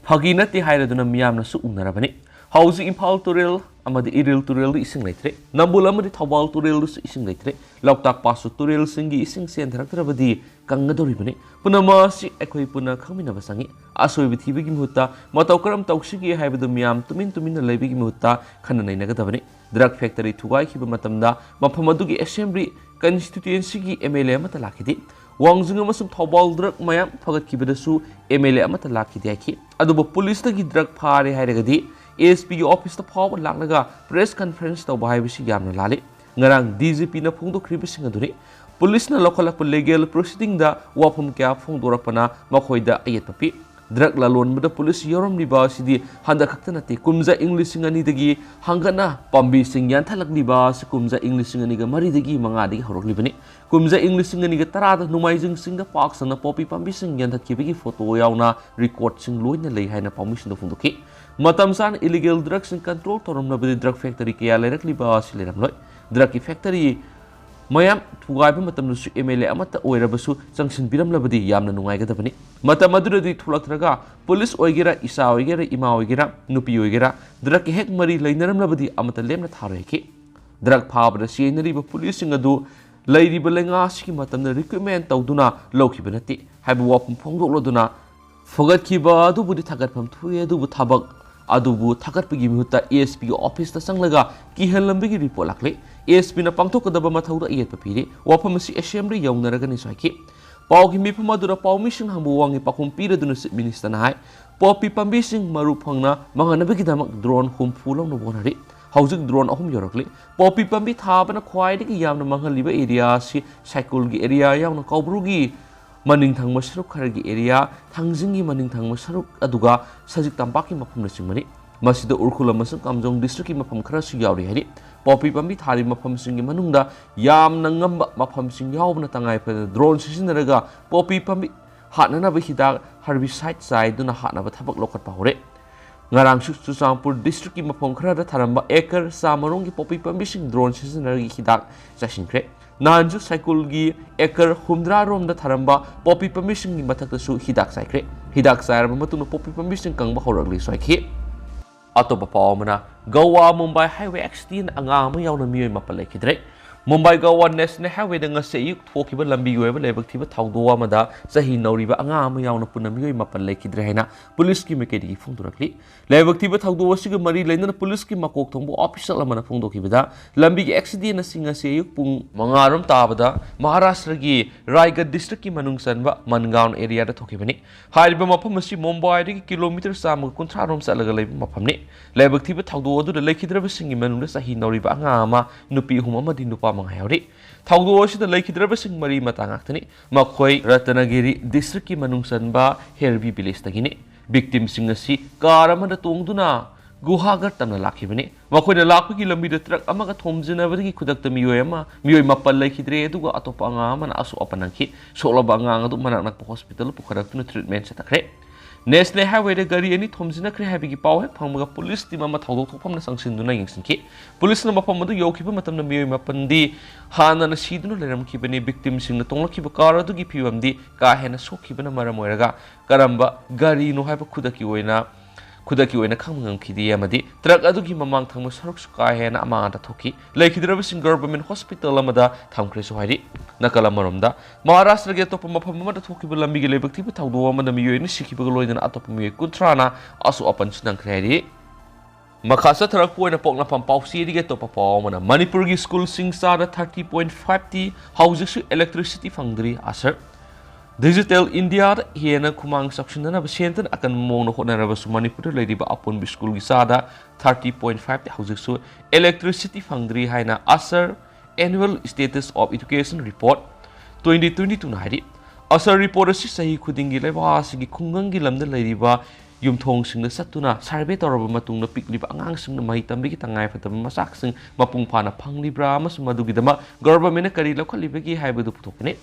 ꯐꯥꯒꯤ ꯅꯠꯇꯦ ꯍꯥꯏꯔꯗꯨꯅ ꯃꯤꯌꯥꯝꯅꯁꯨ ꯎꯅꯔꯕꯅꯤ꯫ ꯍꯧꯖꯤꯛ ꯏꯝꯐꯥꯜ ꯇꯨꯔꯦꯜ ꯑꯃꯗꯤ ꯏꯔꯤꯜ ꯇꯨꯔꯦꯜꯗ ꯏꯁꯤꯡ ꯂꯩꯇ꯭ꯔꯦ꯫ ꯅꯝꯕꯣꯜ ꯑꯃꯗꯤ ꯊꯧꯕꯥꯜ ꯇꯨꯔꯦꯜꯗꯁꯨ ꯏꯁꯤꯡ ꯂꯩꯇ꯭ꯔꯦ꯫ ꯂꯣꯛꯇꯥꯛ ꯄꯥꯠꯁꯨ ꯇꯨꯔꯦꯜꯁꯤꯡꯒꯤ ꯏꯁꯤꯡ ꯆꯦꯟꯊꯔꯛꯇ꯭ꯔꯕꯗꯤ ꯀꯪꯒꯗꯧꯔꯤꯕꯅꯤ꯫ ꯄꯨꯝꯅꯃꯛ ꯑꯁꯤ ꯑꯩꯈꯣꯏ ꯄꯨꯟꯅ ꯈꯪꯃꯤꯟꯅꯕ ꯆꯪꯏ꯫ ꯑꯁꯣꯏꯕ ꯊꯤꯕꯒꯤ ꯃꯍꯨꯠꯇ ꯃꯇꯧ ꯀꯔꯝ ꯇꯧꯁꯤꯒꯦ ꯍꯥꯏꯕꯗꯨ ꯃꯤꯌꯥꯝ ꯇꯨꯃꯤꯟ ꯇꯨꯃꯤꯟꯅ ꯂꯩꯕꯒꯤ ꯃꯍꯨꯠꯇ ꯈꯟꯅ ꯅꯩꯅꯒꯗꯕꯅꯤ꯫ ꯗ꯭ꯔꯒ ꯐꯦꯛꯇꯔꯤ ꯊꯨꯒꯥꯏꯈꯤꯕ ꯃꯇꯝꯗ ꯃꯐꯝ ꯑꯗꯨꯒꯤ ꯑꯦꯁꯦꯝꯕ꯭ꯂꯤ ꯀꯟꯁꯇꯤꯇ꯭ꯌꯨꯌꯦꯟꯁꯤꯒꯤ ꯑꯦꯝ ꯑꯦꯜ ꯑꯦ ꯑꯃꯠꯇ ꯂꯥꯛꯈꯤꯗꯦ꯫ ꯋꯥꯡꯖꯤꯡ ꯑꯃꯁꯨꯡ ꯊꯧꯕꯥꯜ ꯗ꯭ꯔꯒ ꯃꯌꯥꯝ ꯐꯒꯠꯈꯤꯕꯗꯁꯨ ꯑꯦꯝ ꯑꯦꯜ ꯑꯦ ꯑꯃꯠꯇ ꯂꯥꯛꯈꯤꯗꯦ ꯍꯥꯏꯈꯤ꯫ ꯑꯗꯨꯕꯨ ꯄꯨꯂꯤꯁꯇꯒꯤ ꯗ꯭ꯔꯒ ꯐꯥꯔꯦ ꯍꯥꯏꯔꯒꯗꯤ ꯑꯦꯁ ꯄꯤꯒꯤ ꯑꯣꯐꯤꯁꯇ ꯐꯥꯎꯕ ꯂꯥꯛꯂꯒ ꯄ꯭ꯔꯦꯁ ꯀꯟꯐꯔꯦꯟꯁ ꯇꯧꯕ ꯍꯥꯏꯕꯁꯤ ꯌꯥꯝꯅ ꯂꯥꯜꯂꯤ꯫ ꯉꯔꯥꯡ ꯗꯤ ꯖꯤ ꯄꯤꯅ ꯐꯣꯡꯗꯣꯛꯈ꯭ꯔꯤꯕꯁꯤꯡ ꯑꯗꯨꯅꯤ꯫ ꯄꯨꯂꯤꯁꯅ ꯂꯧꯈꯠꯂꯛꯄ ꯂꯤꯒꯦꯜ ꯄ꯭ꯔꯣꯁꯤꯗꯤꯡꯗ ꯋꯥꯐꯝ ꯀꯌꯥ ꯐꯣꯡꯗꯣꯔꯛꯄꯅ ꯃꯈꯣꯏꯗ ꯑꯌꯦꯠꯄ ꯄꯤ꯫ ꯗ꯭ꯔꯒ ꯂꯂꯣꯟꯕꯗ ꯄꯨꯂꯤꯁ ꯌꯥꯎꯔꯝꯂꯤꯕ ꯑꯁꯤꯗꯤ ꯍꯟꯗꯛ ꯈꯛꯇ ꯅꯠꯇꯦ꯫ ꯀꯨꯝꯖꯥ ꯏꯪ ꯂꯤꯁꯤꯡ ꯑꯅꯤꯗꯒꯤ ꯍꯪꯒꯠꯅ ꯄꯥꯝꯕꯤꯁꯤꯡ ꯌꯥꯟꯊꯠꯂꯛꯂꯤꯕ ꯑꯁꯤ ꯀꯨꯝꯖꯥ ꯏꯪ ꯂꯤꯁꯤꯡ ꯑꯅꯤꯒ ꯃꯔꯤꯗꯒꯤ ꯃꯉꯥꯗꯒꯤ ꯍꯧꯔꯛꯂꯤꯕꯅꯤ꯫ ꯀꯨꯝꯖꯥ ꯏꯪ ꯂꯤꯁꯤꯡ ꯑꯅꯤꯒ ꯇꯔꯥꯗ ꯅꯣꯡꯃꯥꯏꯖꯤꯡ ꯆꯤꯡꯗ ꯄꯥꯛ ꯁꯟꯅ ꯄꯣꯄꯤ ꯄꯥꯝꯕꯤꯁꯤꯡ ꯌꯥꯟꯊꯠꯈꯤꯕꯒꯤ ꯐꯣꯇꯣ ꯌꯥꯎꯅ ꯔꯦꯀꯣꯔꯗꯁꯤꯡ ꯂꯣꯏꯅ ꯂꯩ ꯍꯥꯏꯅ ꯄꯥꯎꯃꯤꯁꯤꯡꯗ ꯐꯣꯡꯗꯣꯛꯈꯤ꯫ ꯃꯇꯝ ꯆꯥꯅ ꯏꯂꯤꯒꯦꯜ ꯗ꯭ꯔꯒꯁꯤꯡ ꯀꯟꯇ꯭ꯔꯣꯜ ꯇꯧꯔꯝꯂꯕꯗꯤ ꯗ꯭ꯔꯒ ꯐꯦꯛꯇꯔꯤ ꯀꯌꯥ ꯂꯩꯔꯛꯂꯤꯕ ꯑꯁꯤ ꯂꯩꯔꯝꯂꯣꯏ꯫ ꯗ꯭ꯔꯒꯀꯤ ꯐꯦꯛꯇꯔꯤ ꯃꯌꯥꯝ ꯊꯨꯒꯥꯏꯕ ꯃꯇꯝꯗꯁꯨ ꯑꯦꯝ ꯑꯦꯜ ꯑꯦ ꯑꯃꯠꯇ ꯑꯣꯏꯔꯕꯁꯨ ꯆꯪꯁꯤꯟꯕꯤꯔꯝꯂꯕꯗꯤ ꯌꯥꯝꯅ ꯅꯨꯡꯉꯥꯏꯒꯗꯕꯅꯤ꯫ ꯃꯇꯝ ꯑꯗꯨꯗꯗꯤ ꯊꯣꯛꯂꯛꯇ꯭ꯔꯒ ꯄꯨꯂꯤꯁ ꯑꯣꯏꯒꯦꯔꯥ, ꯏꯆꯥ ꯑꯣꯏꯒꯦꯔꯥ, ꯏꯃꯥ ꯑꯣꯏꯒꯦꯔꯥ, ꯅꯨꯄꯤ ꯑꯣꯏꯒꯦꯔꯥ, ꯗ꯭ꯔꯒꯀꯤ ꯍꯦꯛ ꯃꯔꯤ ꯂꯩꯅꯔꯝꯂꯕꯗꯤ ꯑꯃꯠꯇ ꯂꯦꯝꯅ ꯊꯥꯔꯣꯏ ꯍꯥꯏꯈꯤ꯫ ꯗ꯭ꯔꯒ ꯐꯥꯕꯗ ꯆꯦꯟꯅꯔꯤꯕ ꯄꯨꯂꯤꯁꯁꯤꯡ ꯑꯗꯨ ꯂꯩꯔꯤꯕ ꯂꯩꯉꯥꯛ ꯑꯁꯤꯒꯤ ꯃꯇꯝꯗ ꯔꯤꯀ꯭ꯔꯨꯠꯃꯦꯟ ꯇꯧꯗꯨꯅ ꯂꯧꯈꯤꯕ ꯅꯠꯇꯦ ꯍꯥꯏꯕ ꯋꯥꯐꯝ ꯐꯣꯡꯗꯣꯛꯂꯗꯨꯅ ꯐꯒꯠꯈꯤꯕ ꯑꯗꯨꯕꯨꯗꯤ ꯊꯥꯒꯠꯐꯝ ꯊꯣꯛꯏ, ꯑꯗꯨꯕꯨ ꯊꯕꯛ ꯑꯗꯨꯕꯨ ꯊꯥꯒꯠꯄꯒꯤ ꯃꯍꯨꯠꯇ ꯑꯦꯁ ꯄꯤꯒꯤ ꯑꯣꯐꯤꯁꯇ ꯆꯪꯂꯒ ꯀꯤꯍꯜꯂꯝꯕꯒꯤ ꯔꯤꯄꯣꯔꯠ ꯂꯥꯛꯂꯦ꯫ ꯑꯦꯁ ꯄꯤꯅ ꯄꯥꯡꯊꯣꯛꯀꯗꯕ ꯃꯊꯧꯗ ꯑꯌꯦꯠꯄ ꯄꯤꯔꯤ꯫ ꯋꯥꯐꯝ ꯑꯁꯤ ꯑꯦꯁꯦꯝꯕ꯭ꯂꯤ ꯌꯧꯅꯔꯒꯅꯤꯁꯨ ꯍꯥꯏꯈꯤ꯫ ꯄꯥꯎꯒꯤ ꯃꯤꯐꯝ ꯑꯗꯨꯗ ꯄꯥꯎꯃꯤꯁꯤꯡ ꯍꯪꯕ ꯋꯥꯍꯪꯒꯤ ꯄꯥꯎꯈꯨꯝ ꯄꯤꯔꯗꯨꯅ ꯆꯤꯐ ꯃꯤꯅꯤꯁꯇꯔꯅ ꯍꯥꯏ, ꯄꯣꯄꯤ ꯄꯥꯝꯕꯤꯁꯤꯡ ꯃꯔꯨ ꯐꯪꯅ ꯃꯥꯡꯍꯟꯅꯕꯒꯤꯗꯃꯛ ꯗ꯭ꯔꯣꯟ ꯍꯨꯝꯐꯨ ꯂꯧꯅꯕ ꯍꯣꯠꯅꯔꯤ꯫ ꯍꯧꯖꯤꯛ ꯗ꯭ꯔꯣꯟ ꯑꯍꯨꯝ ꯌꯧꯔꯛꯂꯤ꯫ ꯄꯣꯄꯤ ꯄꯥꯝꯕꯤ ꯊꯥꯕꯅ ꯈ꯭ꯋꯥꯏꯗꯒꯤ ꯌꯥꯝꯅ ꯃꯥꯡꯍꯜꯂꯤꯕ ꯑꯦꯔꯤꯌꯥ ꯑꯁꯤ ꯁꯥꯏꯀꯨꯜꯒꯤ ꯑꯦꯔꯤꯌꯥ ꯌꯥꯎꯅ ꯀꯧꯕ꯭ꯔꯨꯒꯤ ꯃꯅꯤꯡ ꯊꯪꯕ ꯁꯔꯨꯛ ꯈꯔꯒꯤ area, ꯊꯥꯡꯖꯤꯡꯒꯤ ꯃꯅꯤꯡ ꯊꯪꯕ ꯁꯔꯨꯛ, ꯑꯗꯨꯒ ꯁꯖꯤꯛ ꯇꯝꯄꯥꯛꯀꯤ ꯃꯐꯝꯅꯆꯤꯡꯕꯅꯤ꯫ ꯃꯁꯤꯗ ꯎꯈ꯭ꯔꯨꯜ ꯑꯃꯁꯨꯡ ꯀꯥꯝꯖꯣꯡ districtꯀꯤ ꯃꯐꯝ ꯈꯔꯁꯨ ꯌꯥꯎꯔꯤ ꯍꯥꯏꯔꯤ꯫ ꯄꯣꯄꯤ ꯄꯥꯝꯕꯤ ꯊꯥꯔꯤꯕ ꯃꯐꯝꯁꯤꯡꯒꯤ ꯃꯅꯨꯡꯗ ꯌꯥꯝꯅ ꯉꯝꯕ ꯃꯐꯝꯁꯤꯡ ꯌꯥꯎꯕꯅ ꯇꯉꯥꯏ ꯐꯗꯅ drone ꯁꯤꯖꯤꯟꯅꯔꯒ ꯄꯣꯄꯤ ꯄꯥꯝꯕꯤ ꯍꯥꯠꯅꯅꯕ ꯍꯤꯗꯥꯛ herbicide ꯆꯥꯏꯗꯨꯅ ꯍꯥꯠꯅꯕ ꯊꯕꯛ ꯂꯧꯈꯠꯄ ꯍꯧꯔꯦ꯫ ꯉꯔꯥꯡꯁꯨ ꯆꯨꯔꯆꯥꯟꯄꯨꯔ districtꯀꯤ ꯃꯐꯝ ꯈꯔꯗ ꯊꯥꯔꯝꯕ acre ꯆꯥꯃꯔꯣꯝꯒꯤ ꯄꯣꯄꯤ ꯄꯥꯝꯕꯤꯁꯤꯡ drone ꯁꯤꯖꯤꯟꯅꯔꯒ ꯍꯤꯗꯥꯛ ꯆꯥꯏꯁꯤꯟꯈ꯭ꯔꯦ꯫ ꯅꯍꯥꯟꯁꯨ ꯁꯥꯏꯀꯨꯜꯒꯤ acre ꯍꯨꯝꯗ꯭ꯔꯥ ꯔꯣꯝꯗ ꯊꯥꯔꯝꯕ ꯄꯣꯄꯤ ꯄꯥꯝꯕꯤꯁꯤꯡꯒꯤ ꯃꯊꯛꯇꯁꯨ ꯍꯤꯗꯥꯛ ꯆꯥꯏꯈ꯭ꯔꯦ꯫ ꯍꯤꯗꯥꯛ ꯆꯥꯏꯔꯕ ꯃꯇꯨꯡꯗ ꯄꯣꯄꯤ ꯄꯥꯝꯕꯤꯁꯤꯡ ꯀꯪꯕ ꯍꯧꯔꯛꯂꯤ ꯍꯥꯏꯈꯤ꯫ ꯑꯇꯣꯞꯄ ꯄꯥꯎ ꯑꯃꯅ, ꯒꯋꯥ ꯃꯨꯝꯕꯥꯏ highway accident ꯑꯉꯥꯡ ꯑꯃ ꯌꯥꯎꯅ ꯃꯤꯑꯣꯏ ꯃꯥꯄꯟ ꯂꯩꯈꯤꯗ꯭ꯔꯦ꯫ ꯃꯨꯝꯕꯥꯏ ꯒꯋꯥ National Highwayꯗ ꯉꯁꯤ ꯑꯌꯨꯛ ꯊꯣꯛꯈꯤꯕ ꯂꯝꯕꯤꯒꯤ ꯑꯣꯏꯕ ꯂꯥꯏꯕꯛ ꯊꯤꯕ ꯊꯧꯗꯣꯛ ꯑꯃꯗ ꯆꯍꯤ ꯅꯧꯔꯤꯕ ꯑꯉꯥꯡ ꯑꯃ ꯌꯥꯎꯅ ꯄꯨꯟꯅ ꯃꯤꯑꯣꯏ ꯃꯥꯄꯟ ꯂꯩꯈꯤꯗ꯭ꯔꯦ ꯍꯥꯏꯅ ꯄꯨꯂꯤꯁꯀꯤ ꯃꯥꯏꯀꯩꯗꯒꯤ ꯐꯣꯡꯗꯣꯔꯛꯂꯤ꯫ ꯂꯥꯏꯕꯛ ꯊꯤꯕ ꯊꯧꯗꯣꯛ ꯑꯁꯤꯒ ꯃꯔꯤ ꯂꯩꯅꯅ ꯄꯨꯂꯤꯁꯀꯤ ꯃꯀꯣꯛ ꯊꯣꯡꯕ official ꯑꯃꯅ ꯐꯣꯡꯗꯣꯛꯈꯤꯕꯗ, ꯂꯝꯕꯤꯒꯤ accident ꯑꯁꯤ ꯉꯁꯤ ꯑꯌꯨꯛ ꯄꯨꯡ ꯃꯉꯥ ꯔꯣꯝ ꯇꯥꯕꯗ ꯃꯍꯥꯔꯥꯁꯇ꯭ꯔꯒꯤ ꯔꯥꯏꯒꯗ districtꯀꯤ ꯃꯅꯨꯡ ꯆꯟꯕ ꯃꯟꯒꯥꯎꯟ areaꯗ ꯊꯣꯛꯈꯤꯕꯅꯤ꯫ ꯍꯥꯏꯔꯤꯕ ꯃꯐꯝ ꯑꯁꯤ ꯃꯨꯝꯕꯥꯏꯗꯒꯤ kilometre ꯆꯥꯝꯃꯒ ꯀꯨꯟꯊ꯭ꯔꯥ ꯔꯣꯝ ꯆꯠꯂꯒ ꯂꯩꯕ ꯃꯐꯝꯅꯤ꯫ ꯂꯥꯏꯕꯛ ꯊꯤꯕ ꯊꯧꯗꯣꯛ ꯑꯗꯨꯗ ꯂꯩꯈꯤꯗ꯭ꯔꯕꯁꯤꯡꯒꯤ ꯃꯅꯨꯡꯗ ꯆꯍꯤ ꯅꯧꯔꯤꯕ ꯑꯉꯥꯡ ꯑꯃ, ꯅꯨꯄꯤ ꯑꯍꯨꯝ ꯑꯃꯗꯤ ꯅꯨꯄꯥ ꯃꯉꯥ ꯌꯥꯎꯔꯤ꯫ ꯊꯧꯗꯣꯛ ꯑꯁꯤꯗ ꯂꯩꯈꯤꯗ꯭ꯔꯕꯁꯤꯡ ꯃꯔꯤ ꯃꯇꯥ ꯉꯥꯛꯇꯅꯤ꯫ ꯃꯈꯣꯏ ꯔꯇꯅꯒꯤꯔꯤ districtꯀꯤ ꯃꯅꯨꯡ ꯆꯟꯕ ꯍꯦꯔꯕꯤ villageꯇꯒꯤꯅꯤ꯫ Victimꯁꯤꯡ ꯑꯁꯤ car ꯑꯃꯗ ꯇꯣꯡꯗꯨꯅ ꯒꯨꯍꯥꯒꯔ ꯇꯝꯅ ꯂꯥꯛꯈꯤꯕꯅꯤ꯫ ꯃꯈꯣꯏꯅ ꯂꯥꯛꯄꯒꯤ ꯂꯝꯕꯤꯗ truck ꯑꯃꯒ ꯊꯣꯝꯖꯤꯟꯅꯕꯗꯒꯤ ꯈꯨꯗꯛꯇ ꯃꯤꯑꯣꯏ ꯑꯃ, ꯃꯤꯑꯣꯏ ꯃꯥꯄꯟ ꯂꯩꯈꯤꯗ꯭ꯔꯦ, ꯑꯗꯨꯒ ꯑꯇꯣꯞꯄ ꯑꯉꯥꯡ ꯑꯃꯅ ꯑꯁꯣꯛ ꯑꯄꯟ ꯅꯪꯈꯤ꯫ ꯁꯣꯛꯂꯕ ꯑꯉꯥꯡ ꯑꯗꯨ ꯃꯅꯥꯛ ꯅꯛꯄ hospital ꯄꯨꯈꯠꯂꯛꯇꯨꯅ treatment ꯆꯠꯊꯈ꯭ꯔꯦ꯫ National Highwayꯗ ꯒꯥꯔꯤ ꯑꯅꯤ ꯊꯣꯝꯖꯤꯟꯅꯈ꯭ꯔꯦ ꯍꯥꯏꯕꯒꯤ ꯄꯥꯎ ꯍꯦꯛ ꯐꯪꯕꯒ ꯄꯨꯂꯤꯁ team ꯑꯃ ꯊꯧꯗꯣꯛ ꯊꯣꯛꯐꯝꯗ ꯆꯪꯁꯤꯟꯗꯨꯅ ꯌꯦꯡꯁꯤꯟꯈꯤ꯫ ꯄꯨꯂꯤꯁꯅ ꯃꯐꯝ ꯑꯗꯨ ꯌꯧꯈꯤꯕ ꯃꯇꯝꯗ ꯃꯤꯑꯣꯏ ꯃꯥꯄꯟꯗꯤ ꯍꯥꯟꯅꯅ ꯁꯤꯗꯨꯅ ꯂꯩꯔꯝꯈꯤꯕꯅꯤ꯫ Victimꯁꯤꯡꯅ ꯇꯣꯡꯂꯛꯈꯤꯕ car ꯑꯗꯨꯒꯤ ꯐꯤꯕꯝꯗꯤ ꯀꯥ ꯍꯦꯟꯅ ꯁꯣꯛꯈꯤꯕꯅ ꯃꯔꯝ ꯑꯣꯏꯔꯒ ꯀꯔꯝꯕ ꯒꯥꯔꯤꯅꯣ ꯍꯥꯏꯕ ꯈꯨꯗꯛꯀꯤ ꯑꯣꯏꯅ, ꯈꯨꯗꯛꯀꯤ ꯑꯣꯏꯅ ꯈꯪꯕ ꯉꯝꯈꯤꯗꯦ ꯑꯃꯗꯤ truck ꯑꯗꯨꯒꯤ ꯃꯃꯥꯡ ꯊꯪꯕ ꯁꯔꯨꯛꯁꯨ ꯀꯥ ꯍꯦꯟꯅ ꯑꯃꯥꯡ ꯑꯇꯥ ꯊꯣꯛꯈꯤ꯫ ꯂꯩꯈꯤꯗ꯭ꯔꯕꯁꯤꯡ government hospital ꯑꯃꯗ ꯊꯝꯈ꯭ꯔꯦꯁꯨ ꯍꯥꯏꯔꯤ꯫ ꯅꯥꯀꯜ ꯑꯃꯔꯣꯝꯗ, ꯃꯍꯥꯔꯥꯁꯇ꯭ꯔꯒꯤ ꯑꯇꯣꯞꯄ ꯃꯐꯝ ꯑꯃꯗ ꯊꯣꯛꯈꯤꯕ ꯂꯝꯕꯤꯒꯤ ꯂꯥꯏꯕꯛ ꯊꯤꯕ ꯊꯧꯗꯣꯛ ꯑꯃꯗ ꯃꯤꯑꯣꯏ ꯑꯅꯤ ꯁꯤꯈꯤꯕꯒ ꯂꯣꯏꯅꯅ ꯑꯇꯣꯞꯄ ꯃꯤꯑꯣꯏ ꯀꯨꯟꯊ꯭ꯔꯥꯅ ꯑꯁꯣꯛ ꯑꯄꯟꯁꯨ ꯅꯪꯈ꯭ꯔꯦ ꯍꯥꯏꯔꯤ꯫ ꯃꯈꯥ ꯆꯠꯊꯔꯛꯄ ꯑꯣꯏꯅ ꯄꯣꯛꯅꯐꯝ ꯄꯥꯎꯆꯦꯗꯒꯤ ꯑꯇꯣꯞꯄ ꯄꯥꯎ ꯑꯃꯅ, ꯃꯅꯤꯄꯨꯔꯒꯤ ꯁ꯭ꯀꯨꯜꯁꯤꯡ ꯆꯥꯗ thirty point five ꯇꯤ ꯍꯧꯖꯤꯛꯁꯨ electricity ꯐꯪꯗ꯭ꯔꯤ꯫ ꯑꯁꯔ꯫ Digital Indiaꯗ ꯍꯦꯟꯅ ꯈꯨꯃꯥꯡ ꯆꯥꯎꯁꯤꯟꯅꯅꯕ ꯁꯦꯟꯇꯔꯅ ꯑꯀꯟꯕ ꯃꯑꯣꯡꯗ ꯍꯣꯠꯅꯔꯕꯁꯨ ꯃꯅꯤꯄꯨꯔꯗ ꯂꯩꯔꯤꯕ ꯑꯄꯨꯟꯕ ꯁ꯭ꯀꯨꯜꯒꯤ ꯆꯥꯗ thirty point five ꯇꯤ ꯍꯧꯖꯤꯛꯁꯨ electricity ꯐꯪꯗ꯭ꯔꯤ ꯍꯥꯏꯅ ꯑꯁꯔ Annual Status of Education Report twenty twenty twoꯅ ꯍꯥꯏꯔꯤ꯫ ꯑꯁꯥ ꯔꯤꯄꯣꯔꯠ ꯑꯁꯤ ꯆꯍꯤ ꯈꯨꯗꯤꯡꯒꯤ ꯂꯩꯕꯥꯛ ꯑꯁꯤꯒꯤ ꯈꯨꯡꯒꯪꯒꯤ ꯂꯝꯗ ꯂꯩꯔꯤꯕ ꯌꯨꯝꯊꯣꯡꯁꯤꯡꯗ ꯆꯠꯇꯨꯅ ꯁꯔꯚꯦ ꯇꯧꯔꯕ ꯃꯇꯨꯡꯗ ꯄꯤꯛꯂꯤꯕ ꯑꯉꯥꯡꯁꯤꯡꯅ ꯃꯍꯩ ꯇꯝꯕꯒꯤ ꯇꯉꯥꯏꯐꯗꯕ ꯃꯆꯥꯛꯁꯤꯡ ꯃꯄꯨꯡ ꯐꯥꯅ ꯐꯪꯂꯤꯕ꯭ꯔꯥ ꯑꯃꯁꯨꯡ ꯃꯗꯨꯒꯤꯗꯃꯛ ꯒꯚꯔꯟꯃꯦꯟꯠꯅ ꯀꯔꯤ ꯂꯧꯈꯠꯂꯤꯕꯒꯦ ꯍꯥꯏꯕꯗꯨ ꯄꯨꯊꯣꯛꯄꯅꯤ꯫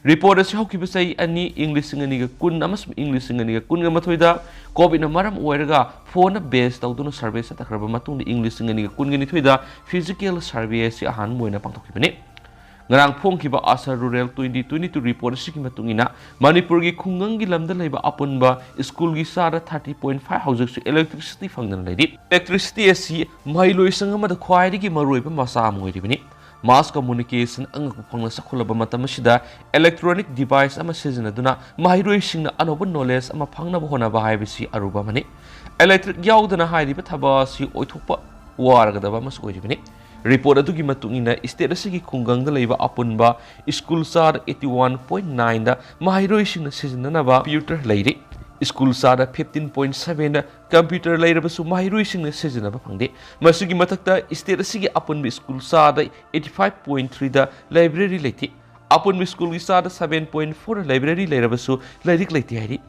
ꯔꯤꯄꯣꯔꯠ ꯑꯁꯤ ꯍꯧꯈꯤꯕ ꯆꯍꯤ ꯑꯅꯤ, ꯏꯪ ꯂꯤꯁꯤꯡ ꯑꯅꯤꯒ ꯀꯨꯟ ꯑꯃꯁꯨꯡ ꯏꯪ ꯂꯤꯁꯤꯡ ꯑꯅꯤꯒ ꯀꯨꯟꯒ ꯃꯥꯊꯣꯏꯗ ꯀꯣꯚꯤꯗꯅ ꯃꯔꯝ ꯑꯣꯏꯔꯒ ꯐꯣꯟꯗ ꯕꯦꯁ ꯇꯧꯗꯨꯅ ꯁꯔꯚꯦ ꯆꯠꯊꯈ꯭ꯔꯕ ꯃꯇꯨꯡꯗ ꯏꯪ ꯂꯤꯁꯤꯡ ꯑꯅꯤꯒ ꯀꯨꯟꯒ ꯅꯤꯊꯣꯏꯗ ꯐꯤꯖꯤꯀꯦꯜ ꯁꯔꯚꯦ ꯑꯁꯤ ꯑꯍꯥꯟꯕ ꯑꯣꯏꯅ ꯄꯥꯡꯊꯣꯛꯈꯤꯕꯅꯤ꯫ ꯉꯔꯥꯡ ꯐꯣꯡꯈꯤꯕ ꯑꯁꯥ rural twenty twenty two report ꯑꯁꯤꯒꯤ ꯃꯇꯨꯡ ꯏꯟꯅ ꯃꯅꯤꯄꯨꯔꯒꯤ ꯈꯨꯡꯒꯪꯒꯤ ꯂꯝꯗ ꯂꯩꯕ ꯑꯄꯨꯟꯕ ꯁ꯭ꯀꯨꯜꯒꯤ ꯆꯥꯗ ꯊꯥꯔꯇꯤ ꯄꯣꯏꯟꯠ ꯐꯥꯏꯚ ꯍꯧꯖꯤꯛꯁꯨ ꯏꯂꯦꯛꯇ꯭ꯔꯤꯁꯤꯇꯤ ꯐꯪꯗꯅ ꯂꯩꯔꯤ꯫ ꯏꯂꯦꯛꯇ꯭ꯔꯤꯁꯤꯇꯤ ꯑꯁꯤ ꯃꯍꯩꯂꯣꯏꯁꯪ ꯑꯃꯗ ꯈ꯭ꯋꯥꯏꯗꯒꯤ ꯃꯔꯨꯑꯣꯏꯕ ꯃꯆꯥꯛ ꯑꯃ ꯑꯣꯏꯔꯤꯕꯅꯤ꯫ ꯃꯥꯁ ꯀꯝꯃ꯭ꯌꯨꯅꯤꯀꯦꯁꯟ ꯑꯉꯛꯄ ꯐꯪꯅ ꯆꯥꯎꯈꯠꯂꯕ ꯃꯇꯝ ꯑꯁꯤꯗ ꯏꯂꯦꯛꯇ꯭ꯔꯣꯅꯤꯛ ꯗꯤꯚꯥꯏꯁ ꯑꯃ ꯁꯤꯖꯤꯟꯅꯗꯨꯅ ꯃꯍꯩꯔꯣꯏꯁꯤꯡꯅ ꯑꯅꯧꯕ ꯅꯣꯂꯦꯖ ꯑꯃ ꯐꯪꯅꯕ ꯍꯣꯠꯅꯕ ꯍꯥꯏꯕꯁꯤ ꯑꯔꯨꯕ ꯑꯃꯅꯤ꯫ ꯏꯂꯦꯛꯇ꯭ꯔꯤꯛ ꯌꯥꯎꯗꯅ ꯍꯥꯏꯔꯤꯕ ꯊꯕꯛ ꯑꯁꯤ ꯑꯣꯏꯊꯣꯛꯄ ꯋꯥꯔꯒꯗꯕ ꯑꯃꯁꯨ ꯑꯣꯏꯔꯤꯕꯅꯤ꯫ ꯔꯤꯄꯣꯔꯠ ꯑꯗꯨꯒꯤ ꯃꯇꯨꯡ ꯏꯟꯅ, ꯁ꯭ꯇꯦꯠ ꯑꯁꯤꯒꯤ ꯈꯨꯡꯒꯪꯗ ꯂꯩꯕ ꯑꯄꯨꯟꯕ ꯁ꯭ꯀꯨꯜ ꯆꯥꯗ ꯑꯩꯠꯇꯤ ꯋꯥꯟ ꯄꯣꯏꯟꯠ ꯅꯥꯏꯟꯗ ꯃꯍꯩꯔꯣꯏꯁꯤꯡꯅ ꯁꯤꯖꯤꯟꯅꯅꯕ ꯀꯝꯄ꯭ꯌꯨꯇꯔ ꯂꯩꯔꯤ꯫ ꯁ꯭ꯀꯨꯜ ꯆꯥꯗ ꯐꯤꯐꯇꯤꯟ ꯄꯣꯏꯟꯠ ꯁꯚꯦꯟꯗ ꯀꯝꯄ꯭ꯌꯨꯇꯔ ꯂꯩꯔꯕꯁꯨ ꯃꯍꯩꯔꯣꯏꯁꯤꯡꯅ ꯁꯤꯖꯤꯟꯅꯕ ꯐꯪꯗꯦ꯫ ꯃꯁꯤꯒꯤ ꯃꯊꯛꯇ, ꯁ꯭ꯇꯦꯠ ꯑꯁꯤꯒꯤ ꯑꯄꯨꯟꯕ ꯁ꯭ꯀꯨꯜ ꯆꯥꯗ ꯑꯩꯠꯇꯤ ꯐꯥꯏꯚ ꯄꯣꯏꯟꯠ ꯊ꯭ꯔꯤꯗ ꯂꯥꯏꯕ꯭ꯔꯦꯔꯤ ꯂꯩꯇꯦ꯫ ꯑꯄꯨꯟꯕ ꯁ꯭ꯀꯨꯜꯒꯤ ꯆꯥꯗ ꯁꯚꯦꯟ ꯄꯣꯏꯟꯠ ꯐꯣꯔ ꯂꯥꯏꯕ꯭ꯔꯦꯔꯤ ꯂꯩꯔꯕꯁꯨ ꯂꯥꯏꯔꯤꯛ ꯂꯩꯇꯦ ꯍꯥꯏꯔꯤ꯫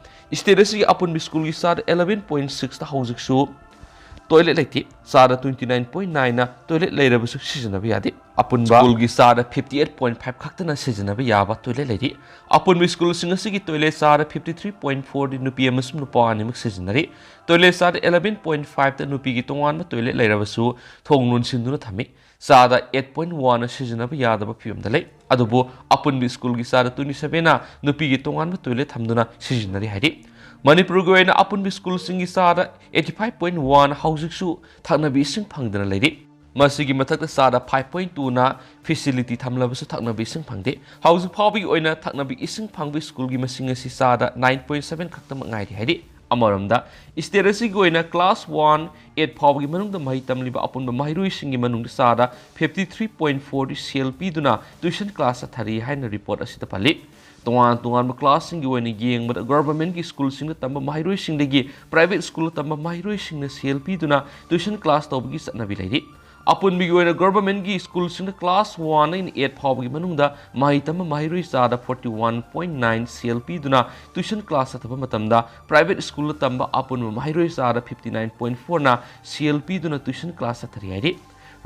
ꯁ꯭ꯇꯦꯠ ꯑꯁꯤꯒꯤ ꯑꯄꯨꯟꯕ ꯁ꯭ꯀꯨꯜꯒꯤ ꯆꯥꯗ ꯏꯂꯦꯚꯦꯟ ꯄꯣꯏꯟꯠ ꯁꯤꯛꯁꯇ ꯍꯧꯖꯤꯛꯁꯨ ꯇꯣꯏꯂꯦꯠ ꯂꯩꯇꯦ꯫ ꯆꯥꯗ ꯇ꯭ꯋꯦꯟꯇꯤ ꯅꯥꯏꯟ ꯄꯣꯏꯟꯠ ꯅꯥꯏꯟꯅ ꯇꯣꯏꯂꯦꯠ ꯂꯩꯔꯕꯁꯨ ꯁꯤꯖꯤꯟꯅꯕ ꯌꯥꯗꯦ꯫ ꯑꯄꯨꯟꯕ ꯁ꯭ꯀꯨꯜꯒꯤ ꯆꯥꯗ ꯐꯤꯐꯇꯤ ꯑꯩꯠ ꯄꯣꯏꯟꯠ ꯐꯥꯏꯚ ꯈꯛꯇꯅ ꯁꯤꯖꯤꯟꯅꯕ ꯌꯥꯕ ꯇꯣꯏꯂꯦꯠ ꯂꯩꯔꯤ꯫ ꯑꯄꯨꯟꯕ ꯁ꯭ꯀꯨꯜꯁꯤꯡ ꯑꯁꯤꯒꯤ ꯇꯣꯏꯂꯦꯠ ꯆꯥꯗ ꯐꯤꯐꯇꯤ ꯊ꯭ꯔꯤ ꯄꯣꯏꯟꯠ ꯐꯣꯔꯗꯤ ꯅꯨꯄꯤ ꯑꯃꯁꯨꯡ ꯅꯨꯄꯥ ꯑꯅꯤꯃꯛ ꯁꯤꯖꯤꯟꯅꯔꯤ꯫ ꯇꯣꯏꯂꯦꯠ ꯆꯥꯗ ꯏꯂꯦꯚꯦꯟ ꯄꯣꯏꯟꯠ ꯐꯥꯏꯚꯇ ꯅꯨꯄꯤꯒꯤ ꯇꯣꯉꯥꯟꯕ ꯇꯣꯏꯂꯦꯠ ꯂꯩꯔꯕꯁꯨ ꯊꯣꯡ ꯂꯣꯟꯁꯤꯟꯗꯨꯅ ꯊꯝꯃꯤ꯫ ꯆꯥꯗ ꯑꯩꯠ ꯄꯣꯏꯟꯠ ꯋꯥꯟꯅ ꯁꯤꯖꯤꯟꯅꯕ ꯌꯥꯗꯕ ꯐꯤꯕꯝꯗ ꯂꯩ꯫ ꯑꯗꯨꯕꯨ ꯑꯄꯨꯟꯕ ꯁ꯭ꯀꯨꯜꯒꯤ ꯆꯥꯗ ꯇ꯭ꯋꯦꯟꯇꯤ ꯁꯚꯦꯟꯅ ꯅꯨꯄꯤꯒꯤ ꯇꯣꯉꯥꯟꯕ ꯇꯣꯏꯂꯦꯠ ꯊꯝꯗꯨꯅ ꯁꯤꯖꯤꯟꯅꯔꯤ ꯍꯥꯏꯔꯤ꯫ ꯃꯅꯤꯄꯨꯔꯒꯤ ꯑꯣꯏꯅ ꯑꯄꯨꯟꯕ ꯁ꯭ꯀꯨꯜꯁꯤꯡꯒꯤ ꯆꯥꯗ ꯑꯩꯠꯇꯤ ꯐꯥꯏꯚ ꯄꯣꯏꯟꯠ ꯋꯥꯟ ꯍꯧꯖꯤꯛꯁꯨ ꯊꯛꯅꯕ ꯏꯁꯤꯡ ꯐꯪꯗꯅ ꯂꯩꯔꯤ꯫ ꯃꯁꯤꯒꯤ ꯃꯊꯛꯇ ꯆꯥꯗ ꯐꯥꯏꯚ ꯄꯣꯏꯟꯠ ꯇꯨꯅ ꯐꯦꯁꯤꯂꯤꯇꯤ ꯊꯝꯂꯕꯁꯨ ꯊꯛꯅꯕ ꯏꯁꯤꯡ ꯐꯪꯗꯦ꯫ ꯍꯧꯖꯤꯛ ꯐꯥꯎꯕꯒꯤ ꯑꯣꯏꯅ ꯊꯛꯅꯕ ꯏꯁꯤꯡ ꯐꯪꯕ ꯁ꯭ꯀꯨꯜꯒꯤ ꯃꯁꯤꯡ ꯑꯁꯤ ꯆꯥꯗ ꯅꯥꯏꯟ ꯄꯣꯏꯟꯠ ꯁꯚꯦꯟ ꯈꯛꯇꯃꯛ ꯉꯥꯏꯔꯤ ꯍꯥꯏꯔꯤ꯫ ꯑꯃꯔꯣꯝꯗ, ꯁ꯭ꯇꯦꯠ ꯑꯁꯤꯒꯤ ꯑꯣꯏꯅ ꯀ꯭ꯂꯥꯁ ꯋꯥꯟ ꯑꯩꯠ ꯐꯥꯎꯕꯒꯤ ꯃꯅꯨꯡꯗ ꯃꯍꯩ ꯇꯝꯂꯤꯕ ꯑꯄꯨꯟꯕ ꯃꯍꯩꯔꯣꯏꯁꯤꯡꯒꯤ ꯃꯅꯨꯡꯗ ꯆꯥꯗ ꯐꯤꯐꯇꯤ ꯊ꯭ꯔꯤ ꯄꯣꯏꯟꯠ ꯐꯣꯔꯗꯤ ꯁꯦꯜ ꯄꯤꯗꯨꯅ ꯇ꯭ꯌꯨꯁꯟ ꯀ꯭ꯂꯥꯁ ꯆꯠꯊꯔꯤ ꯍꯥꯏꯅ ꯔꯤꯄꯣꯔꯠ ꯑꯁꯤꯗ ꯄꯜꯂꯤ꯫ ꯇꯣꯉꯥꯟ ꯇꯣꯉꯥꯟꯕ ꯀ꯭ꯂꯥꯁꯁꯤꯡꯒꯤ ꯑꯣꯏꯅ ꯌꯦꯡꯕꯗ, ꯒꯚꯔꯟꯃꯦꯟꯠꯀꯤ ꯁ꯭ꯀꯨꯜꯁꯤꯡꯗ ꯇꯝꯕ ꯃꯍꯩꯔꯣꯏꯁꯤꯡꯗꯒꯤ ꯄ꯭ꯔꯥꯏꯚꯦꯠ ꯁ꯭ꯀꯨꯜꯗ ꯇꯝꯕ ꯃꯍꯩꯔꯣꯏꯁꯤꯡꯅ ꯁꯦꯜ ꯄꯤꯗꯨꯅ ꯇ꯭ꯌꯨꯁꯟ ꯀ꯭ꯂꯥꯁ ꯇꯧꯕꯒꯤ ꯆꯠꯅꯕꯤ ꯂꯩꯔꯤ꯫ ꯑꯄꯨꯟꯕꯒꯤ ꯑꯣꯏꯅ ꯒꯣꯚꯔꯟꯃꯦꯟꯠꯀꯤ ꯁ꯭ꯀꯨꯜꯁꯤꯡꯗ ꯀ꯭ꯂꯥꯁ ꯋꯥꯟꯗꯒꯤꯅ ꯑꯩꯠ ꯐꯥꯎꯕꯒꯤ ꯃꯅꯨꯡꯗ ꯃꯍꯩ ꯇꯝꯕ ꯃꯍꯩꯔꯣꯏ ꯆꯥꯗ ꯐꯣꯔꯇꯤ ꯋꯥꯟ ꯄꯣꯏꯟ ꯅꯥꯏꯟ ꯁꯦꯜ ꯄꯤꯗꯨꯅ ꯇ꯭ꯌꯨꯁꯟ ꯀ꯭ꯂꯥꯁ ꯆꯠꯊꯕ ꯃꯇꯝꯗ, ꯄ꯭ꯔꯥꯏꯚꯦꯠ ꯁ꯭ꯀꯨꯜꯗ ꯇꯝꯕ ꯑꯄꯨꯟꯕ ꯃꯍꯩꯔꯣꯏ ꯆꯥꯗ ꯐꯤꯐꯇꯤ ꯅꯥꯏꯟ ꯄꯣꯏꯟ ꯐꯣꯔꯅ ꯁꯦꯜ ꯄꯤꯗꯨꯅ ꯇ꯭ꯌꯨꯁꯟ ꯀ꯭ꯂꯥꯁ ꯆꯠꯊꯔꯤ ꯍꯥꯏꯔꯤ꯫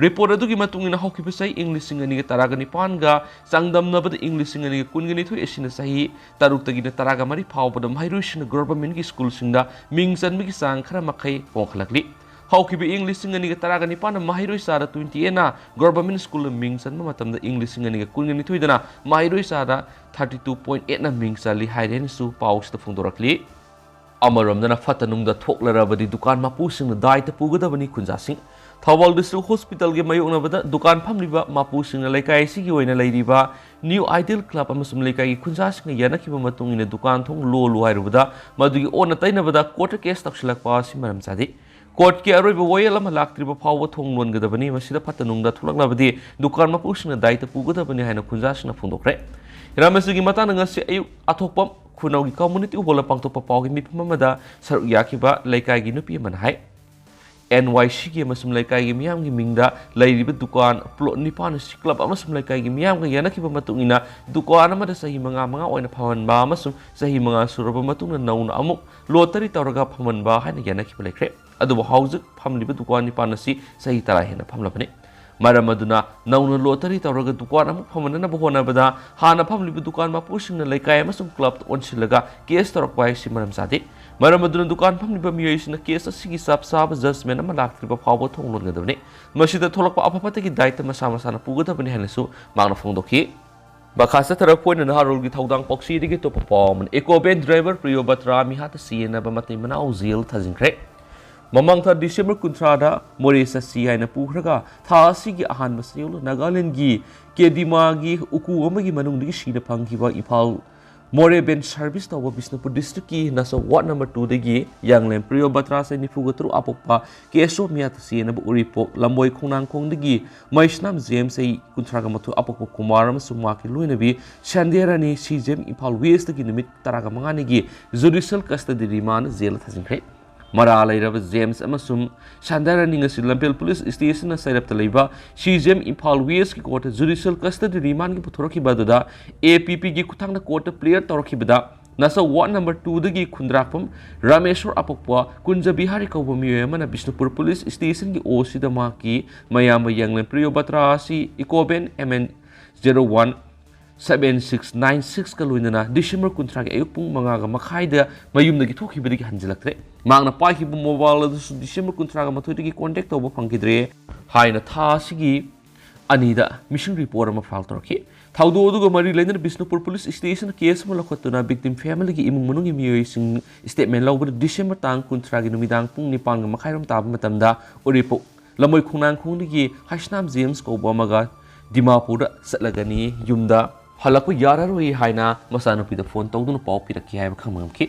ꯔꯤꯄꯣꯔꯠ ꯑꯗꯨꯒꯤ ꯃꯇꯨꯡ ꯏꯟꯅ, ꯍꯧꯈꯤꯕ ꯆꯍꯤ ꯏꯪ ꯂꯤꯁꯤꯡ ꯑꯅꯤꯒ ꯇꯔꯥꯒ ꯅꯤꯄꯥꯟꯒ ꯆꯥꯡꯗꯝꯅꯕꯗ ꯏꯪ ꯂꯤꯁꯤꯡ ꯑꯅꯤꯒ ꯀꯨꯟꯒ ꯅꯤꯊꯣꯏ ꯑꯁꯤꯅ ꯆꯍꯤ ꯇꯔꯨꯛꯇꯒꯤꯅ ꯇꯔꯥꯒ ꯃꯔꯤ ꯐꯥꯎꯕꯗ ꯃꯍꯩꯔꯣꯏꯁꯤꯡꯅ ꯒꯣꯚꯔꯟꯃꯦꯟꯠꯀꯤ ꯁ꯭ꯀꯨꯜꯁꯤꯡꯗ ꯃꯤꯡ ꯆꯟꯕꯒꯤ ꯆꯥꯡ ꯈꯔ ꯃꯈꯩ ꯋꯥꯡꯈꯠꯂꯛꯂꯤ꯫ ꯍꯧꯈꯤꯕ ꯏꯪ ꯂꯤꯁꯤꯡ ꯑꯅꯤꯒ ꯇꯔꯥꯒ ꯅꯤꯄꯥꯟꯗ ꯃꯍꯩꯔꯣꯏ ꯆꯥꯗ ꯇ꯭ꯋꯦꯟꯇꯤ ꯑꯦꯠꯅ ꯒꯣꯚꯔꯟꯃꯦꯟꯠ ꯁ꯭ꯀꯨꯜꯗ ꯃꯤꯡ ꯆꯟꯕ ꯃꯇꯝꯗ, ꯏꯪ ꯂꯤꯁꯤꯡ ꯑꯅꯤꯒ ꯀꯨꯟꯒ ꯅꯤꯊꯣꯏꯗꯅ ꯃꯍꯩꯔꯣꯏ ꯆꯥꯗ ꯊꯥꯔꯇꯤ ꯇꯨ ꯄꯣꯏꯟ ꯑꯦꯠꯅ ꯃꯤꯡ ꯆꯜꯂꯤ ꯍꯥꯏꯔꯦ ꯍꯥꯏꯅꯁꯨ ꯄꯥꯎꯁꯤꯗ ꯐꯣꯡꯗꯣꯔꯛꯂꯤ꯫ ꯑꯃꯔꯣꯝꯗꯅ, ꯐꯠꯇ ꯅꯨꯡꯗ ꯊꯣꯛꯂꯔꯕꯗꯤ ꯗꯨꯀꯥꯟ ꯃꯄꯨꯁꯤꯡꯅ ꯗꯥꯏꯇ ꯄꯨꯒꯗꯕꯅꯤ꯫ ꯈꯨꯟꯖꯥꯁꯤꯡ꯫ ꯊꯧꯕꯥꯜ ꯗꯤꯁꯇ꯭ꯔꯤꯛ ꯍꯣꯁꯄꯤꯇꯥꯜꯒꯤ ꯃꯥꯌꯣꯛꯅꯕꯗ ꯗꯨꯀꯥꯟ ꯐꯝꯂꯤꯕ ꯃꯄꯨꯁꯤꯡꯅ ꯂꯩꯀꯥꯏ ꯑꯁꯤꯒꯤ ꯑꯣꯏꯅ ꯂꯩꯔꯤꯕ ꯅ꯭ꯌꯨ ꯑꯥꯏꯗꯤꯌꯦꯜ ꯀ꯭ꯂꯕ ꯑꯃꯁꯨꯡ ꯂꯩꯀꯥꯏꯒꯤ ꯈꯨꯟꯖꯥꯁꯤꯡꯒ ꯌꯥꯅꯈꯤꯕ ꯃꯇꯨꯡ ꯏꯟꯅ ꯗꯨꯀꯥꯟ ꯊꯣꯡ ꯂꯣꯜꯂꯨ ꯍꯥꯏꯔꯨꯕꯗ, ꯃꯗꯨꯒꯤ ꯑꯣꯟꯅ ꯇꯩꯅꯕꯗ ꯀꯣꯔꯠꯇ ꯀꯦꯁ ꯇꯧꯁꯤꯜꯂꯛꯄ ꯑꯁꯤ ꯃꯔꯝ ꯆꯥꯗꯦ꯫ ꯀꯣꯔꯠꯀꯤ ꯑꯔꯣꯏꯕ ꯋꯥꯌꯦꯜ ꯑꯃ ꯂꯥꯛꯇ꯭ꯔꯤꯕ ꯐꯥꯎꯕ ꯊꯣꯡ ꯂꯣꯟꯒꯗꯕꯅꯤ꯫ ꯃꯁꯤꯗ ꯐꯠꯇ ꯅꯨꯡꯗ ꯊꯣꯛꯂꯛꯂꯕꯗꯤ ꯗꯨꯀꯥꯟ ꯃꯄꯨꯁꯤꯡꯅ ꯗꯥꯏꯇ ꯄꯨꯒꯗꯕꯅꯤ ꯍꯥꯏꯅ ꯈꯨꯟꯖꯥꯁꯤꯡꯅ ꯐꯣꯡꯗꯣꯛꯈ꯭ꯔꯦ꯫ ꯍꯤꯔꯝ ꯑꯁꯤꯒꯤ ꯃꯇꯥꯡꯗ ꯉꯁꯤ ꯑꯌꯨꯛ ꯑꯊꯣꯛꯄꯝ ꯈꯨꯅꯧꯒꯤ ꯀꯝꯃ꯭ꯌꯨꯅꯤꯇꯤ ꯍꯣꯜꯗ ꯄꯥꯡꯊꯣꯛꯄ ꯄꯥꯎꯒꯤ ꯃꯤꯐꯝ ꯑꯃꯗ ꯁꯔꯨꯛ ꯌꯥꯈꯤꯕ ꯂꯩꯀꯥꯏꯒꯤ ꯅꯨꯄꯤ ꯑꯃꯅ ꯍꯥꯏ, ꯑꯦꯟ ꯋꯥꯏ ꯁꯤꯒꯤ ꯑꯃꯁꯨꯡ ꯂꯩꯀꯥꯏꯒꯤ ꯃꯤꯌꯥꯝꯒꯤ ꯃꯤꯡꯗ ꯂꯩꯔꯤꯕ ꯗꯨꯀꯥꯟ ꯄ꯭ꯂꯣꯠ ꯅꯤꯄꯥꯟ ꯑꯁꯤ ꯀ꯭ꯂꯕ ꯑꯃꯁꯨꯡ ꯂꯩꯀꯥꯏꯒꯤ ꯃꯤꯌꯥꯝꯒ ꯌꯥꯅꯈꯤꯕ ꯃꯇꯨꯡ ꯏꯟꯅ ꯗꯨꯀꯥꯟ ꯑꯃꯗ ꯆꯍꯤ ꯃꯉꯥ, ꯃꯉꯥ ꯑꯣꯏꯅ ꯐꯝꯍꯟꯕ ꯑꯃꯁꯨꯡ ꯆꯍꯤ ꯃꯉꯥ ꯁꯨꯔꯕ ꯃꯇꯨꯡꯗ ꯅꯧꯅ ꯑꯃꯨꯛ ꯂꯣꯇꯔꯤ ꯇꯧꯔꯒ ꯐꯝꯍꯟꯕ ꯍꯥꯏꯅ ꯌꯥꯅꯈꯤꯕ ꯂꯩꯈ꯭ꯔꯦ꯫ ꯑꯗꯨꯕꯨ ꯍꯧꯖꯤꯛ ꯐꯝꯂꯤꯕ ꯗꯨꯀꯥꯟ ꯅꯤꯄꯥꯟ ꯑꯁꯤ ꯆꯍꯤ ꯇꯔꯥ ꯍꯦꯟꯅ ꯐꯝꯂꯕꯅꯤ꯫ ꯃꯔꯝ ꯑꯗꯨꯅ ꯅꯧꯅ ꯂꯣꯇꯔꯤ ꯇꯧꯔꯒ ꯗꯨꯀꯥꯟ ꯑꯃꯨꯛ ꯐꯝꯍꯟꯅꯕ ꯍꯣꯠꯅꯕꯗ ꯍꯥꯟꯅ ꯐꯝꯂꯤꯕ ꯗꯨꯀꯥꯟ ꯃꯄꯨꯁꯤꯡꯅ ꯂꯩꯀꯥꯏ ꯑꯃꯁꯨꯡ ꯀ꯭ꯂꯕꯇ ꯑꯣꯟꯁꯤꯜꯂꯒ ꯀꯦꯁ ꯇꯧꯔꯛꯄ ꯍꯥꯏꯁꯤ ꯃꯔꯝ ꯆꯥꯗꯦ꯫ ꯃꯔꯝ ꯑꯗꯨꯅ ꯗꯨꯀꯥꯟ ꯐꯝꯂꯤꯕ ꯃꯤꯑꯣꯏꯁꯤꯡꯅ ꯀꯦꯁ ꯑꯁꯤꯒꯤ ꯆꯞ ꯆꯥꯕ ꯖꯖꯃꯦꯟ ꯑꯃ ꯂꯥꯛꯇ꯭ꯔꯤꯕ ꯐꯥꯎꯕ ꯊꯣꯡ ꯂꯣꯟꯒꯗꯕꯅꯤ꯫ ꯃꯁꯤꯗ ꯊꯣꯛꯂꯛꯄ ꯑꯐ ꯐꯠꯇꯒꯤ ꯗꯥꯏꯇ ꯃꯁꯥ ꯃꯁꯥꯅ ꯄꯨꯒꯗꯕꯅꯤ ꯍꯥꯏꯅꯁꯨ ꯃꯍꯥꯛꯅ ꯐꯣꯡꯗꯣꯛꯈꯤ꯫ ꯃꯈꯥ ꯆꯠꯊꯔꯛꯄ ꯑꯣꯏꯅ ꯅꯍꯥꯔꯣꯜꯒꯤ ꯊꯧꯗꯥꯡ ꯄꯥꯎꯆꯦꯗꯒꯤ ꯑꯇꯣꯞꯄ ꯄꯥꯎ ꯑꯃꯅ, ꯏꯀꯣ ꯚꯦꯟ ꯗ꯭ꯔꯥꯏꯚꯔ ꯄ꯭ꯔꯤꯌꯣꯕꯇ꯭ꯔꯥ ꯃꯤꯍꯥꯠꯇ ꯁꯤꯌꯦꯟꯅꯕ ꯃꯇꯩ ꯃꯅꯥꯎ ꯖꯦꯜ ꯊꯥꯖꯤꯟꯈ꯭ꯔꯦ꯫ ꯃꯃꯥꯡ ꯊꯥ ꯗꯤꯁꯦꯝꯕꯔ ꯀꯨꯟꯊ꯭ꯔꯥꯗ ꯃꯣꯔꯦ ꯆꯠꯁꯤ ꯍꯥꯏꯅ ꯄꯨꯈ꯭ꯔꯒ ꯊꯥ ꯑꯁꯤꯒꯤ ꯑꯍꯥꯟꯕ ꯆꯌꯣꯜ ꯅꯥꯒꯥꯂꯦꯟꯒꯤ ꯀꯦꯗꯤꯃꯥꯒꯤ ꯎꯀꯨ ꯑꯃꯒꯤ ꯃꯅꯨꯡꯗꯒꯤ ꯁꯤꯅ ꯐꯪꯈꯤꯕ ꯏꯝꯐꯥꯜ ꯃꯣꯔꯦ ꯚꯦꯟ ꯁꯔꯚꯤꯁ ꯇꯧꯕ ꯕꯤꯁꯅꯨꯄꯨꯔ ꯗꯤꯁꯇ꯭ꯔꯤꯛꯀꯤ ꯅꯥꯆꯧ ꯋꯥꯔꯗ ꯅꯝꯕꯔ ꯇꯨꯗꯒꯤ ꯌꯥꯡꯂꯦꯝ ꯄ꯭ꯔꯤꯌꯣꯕꯇ꯭ꯔꯥ ꯆꯍꯤ ꯅꯤꯐꯨꯒ ꯇꯔꯨꯛ ꯑꯄꯣꯛꯄ ꯀꯦꯁꯣ ꯃꯤꯍꯥꯠꯇ ꯁꯤꯌꯦꯟꯅꯕ ꯎꯔꯤꯄꯣꯛ ꯂꯝꯕꯣꯏ ꯈꯣꯡꯅꯥꯡꯈꯣꯡꯗꯒꯤ ꯃꯩꯁꯅꯥꯝ ꯖꯦꯝꯁ ꯆꯍꯤ ꯀꯨꯟꯊ꯭ꯔꯥꯒ ꯃꯥꯊꯣꯏ ꯑꯄꯣꯛꯄ ꯀꯨꯃꯥꯔ ꯑꯃꯁꯨꯡ ꯃꯍꯥꯛꯀꯤ ꯂꯣꯏꯅꯕꯤ ꯁꯟꯙ꯭ꯌꯥꯔꯥꯅꯤ ꯁꯤꯖꯦꯝ ꯏꯝꯐꯥꯜ ꯋꯦꯁꯇꯒꯤ ꯅꯨꯃꯤꯠ ꯇꯔꯥꯒ ꯃꯉꯥꯅꯤꯒꯤ ꯖꯨꯗꯤꯁꯤꯌꯦꯜ ꯀꯁꯇꯗꯤ ꯔꯤꯃꯥꯟꯗ ꯖꯦꯜꯗ ꯊꯥꯖꯤꯟꯈ꯭ꯔꯦ꯫ ꯃꯔꯥ ꯂꯩꯔꯕ ꯖꯦꯝꯁ ꯑꯃꯁꯨꯡ ꯁꯥꯟꯗꯥꯔꯥꯅꯤ ꯉꯁꯤ ꯂꯝꯐꯦꯜ ꯄꯨꯂꯤꯁ ꯁ꯭ꯇꯦꯁꯟꯅ ꯆꯩꯔꯞꯇ ꯂꯩꯕ ꯁꯤ ꯖꯤ ꯑꯦꯝ ꯏꯝꯐꯥꯜ ꯋꯦꯁꯀꯤ ꯀꯣꯔꯠꯇ ꯖꯨꯗꯤꯁꯤꯌꯦꯜ ꯀꯁꯇꯗꯤ ꯔꯤꯃꯥꯟꯒꯤ ꯄꯨꯊꯣꯔꯛꯈꯤꯕ ꯑꯗꯨꯗ ꯑꯦ ꯄꯤ ꯄꯤꯒꯤ ꯈꯨꯠꯊꯥꯡꯗ ꯀꯣꯔꯠꯇ ꯄ꯭ꯂꯤꯌꯔ ꯇꯧꯔꯛꯈꯤꯕꯗ ꯅꯁꯥ ꯋꯥꯔꯗ ꯅꯝꯕꯔ ꯇꯨꯗꯒꯤ ꯈꯨꯟꯗ꯭ꯔꯥꯛꯄꯝ ꯔꯥꯃꯦꯁꯣꯔ ꯑꯄꯣꯛꯄ ꯀꯨꯟꯖ ꯕꯤꯍꯥꯔꯤ ꯀꯧꯕ ꯃꯤꯑꯣꯏ ꯑꯃꯅ ꯕꯤꯁꯅꯨꯄꯨꯔ ꯄꯨꯂꯤꯁ ꯁ꯭ꯇꯦꯁꯟꯒꯤ ꯑꯣ ꯁꯤꯗ ꯃꯍꯥꯛꯀꯤ ꯃꯌꯥꯝꯕ ꯌꯥꯡꯂꯦꯟ ꯄ꯭ꯔꯤꯌꯣ ꯕꯇ꯭ꯔꯥ ꯑꯁꯤ ꯏꯀꯣꯕꯦꯟ M N zero one seven six nine ꯁꯤꯛꯁꯀ ꯂꯣꯏꯅꯅ ꯗꯤꯁꯦꯝꯕꯔ ꯀꯨꯟꯊ꯭ꯔꯥꯒꯤ ꯑꯌꯨꯛ ꯄꯨꯡ ꯃꯉꯥꯒ ꯃꯈꯥꯏꯗ ꯃꯌꯨꯝꯗꯒꯤ ꯊꯣꯛꯈꯤꯕꯗꯒꯤ ꯍꯟꯖꯤꯜꯂꯛꯇ꯭ꯔꯦ꯫ ꯃꯍꯥꯛꯅ ꯄꯥꯏꯈꯤꯕ ꯃꯣꯕꯥꯏꯜ ꯑꯗꯨꯁꯨ ꯗꯤꯁꯦꯝꯕꯔ ꯀꯨꯟꯊ꯭ꯔꯥꯒ ꯃꯥꯊꯣꯏꯗꯒꯤ ꯀꯣꯟꯇꯦꯛ ꯇꯧꯕ ꯐꯪꯈꯤꯗ꯭ꯔꯦ ꯍꯥꯏꯅ ꯊꯥ ꯑꯁꯤꯒꯤ ꯑꯅꯤꯗ ꯃꯤꯁꯤꯡ ꯔꯤꯄꯣꯔꯠ ꯑꯃ ꯐꯥꯏꯜ ꯇꯧꯔꯛꯈꯤ꯫ ꯊꯧꯗꯣꯛ ꯑꯗꯨꯒ ꯃꯔꯤ ꯂꯩꯅꯅ ꯕꯤꯁꯅꯨꯄꯨꯔ ꯄꯨꯂꯤꯁ ꯁ꯭ꯇꯦꯁꯟꯅ ꯀꯦꯁ ꯑꯃ ꯂꯧꯈꯠꯇꯨꯅ ꯚꯤꯛꯇꯤꯝ ꯐꯦꯃꯤꯂꯤꯒꯤ ꯏꯃꯨꯡ ꯃꯅꯨꯡꯒꯤ ꯃꯤꯑꯣꯏꯁꯤꯡ ꯁ꯭ꯇꯦꯠꯃꯦꯟ ꯂꯧꯕꯗ ꯗꯤꯁꯦꯝꯕꯔ ꯇꯥꯡ ꯀꯨꯟꯊ꯭ꯔꯥꯒꯤ ꯅꯨꯃꯤꯗꯥꯡ ꯄꯨꯡ ꯅꯤꯄꯥꯟꯒ ꯃꯈꯥꯏꯔꯣꯝ ꯇꯥꯕ ꯃꯇꯝꯗ ꯎꯔꯤꯄꯣꯛ ꯂꯝꯃꯣꯏ ꯈꯣꯡꯅꯥꯡꯈꯣꯡꯗꯒꯤ ꯍꯩꯁꯅꯥꯝ ꯖꯦꯝꯁ ꯀꯧꯕ ꯑꯃꯒ ꯗꯤꯃꯥꯄꯨꯔꯗ ꯆꯠꯂꯒꯅꯤ, ꯌꯨꯝꯗ ꯍꯜꯂꯛꯄ ꯌꯥꯔꯔꯣꯏ ꯍꯥꯏꯅ ꯃꯆꯥꯅꯨꯄꯤꯗ ꯐꯣꯟ ꯇꯧꯗꯨꯅ ꯄꯥꯎ ꯄꯤꯔꯛꯈꯤ ꯍꯥꯏꯕ ꯈꯪꯕ ꯉꯝꯈꯤ꯫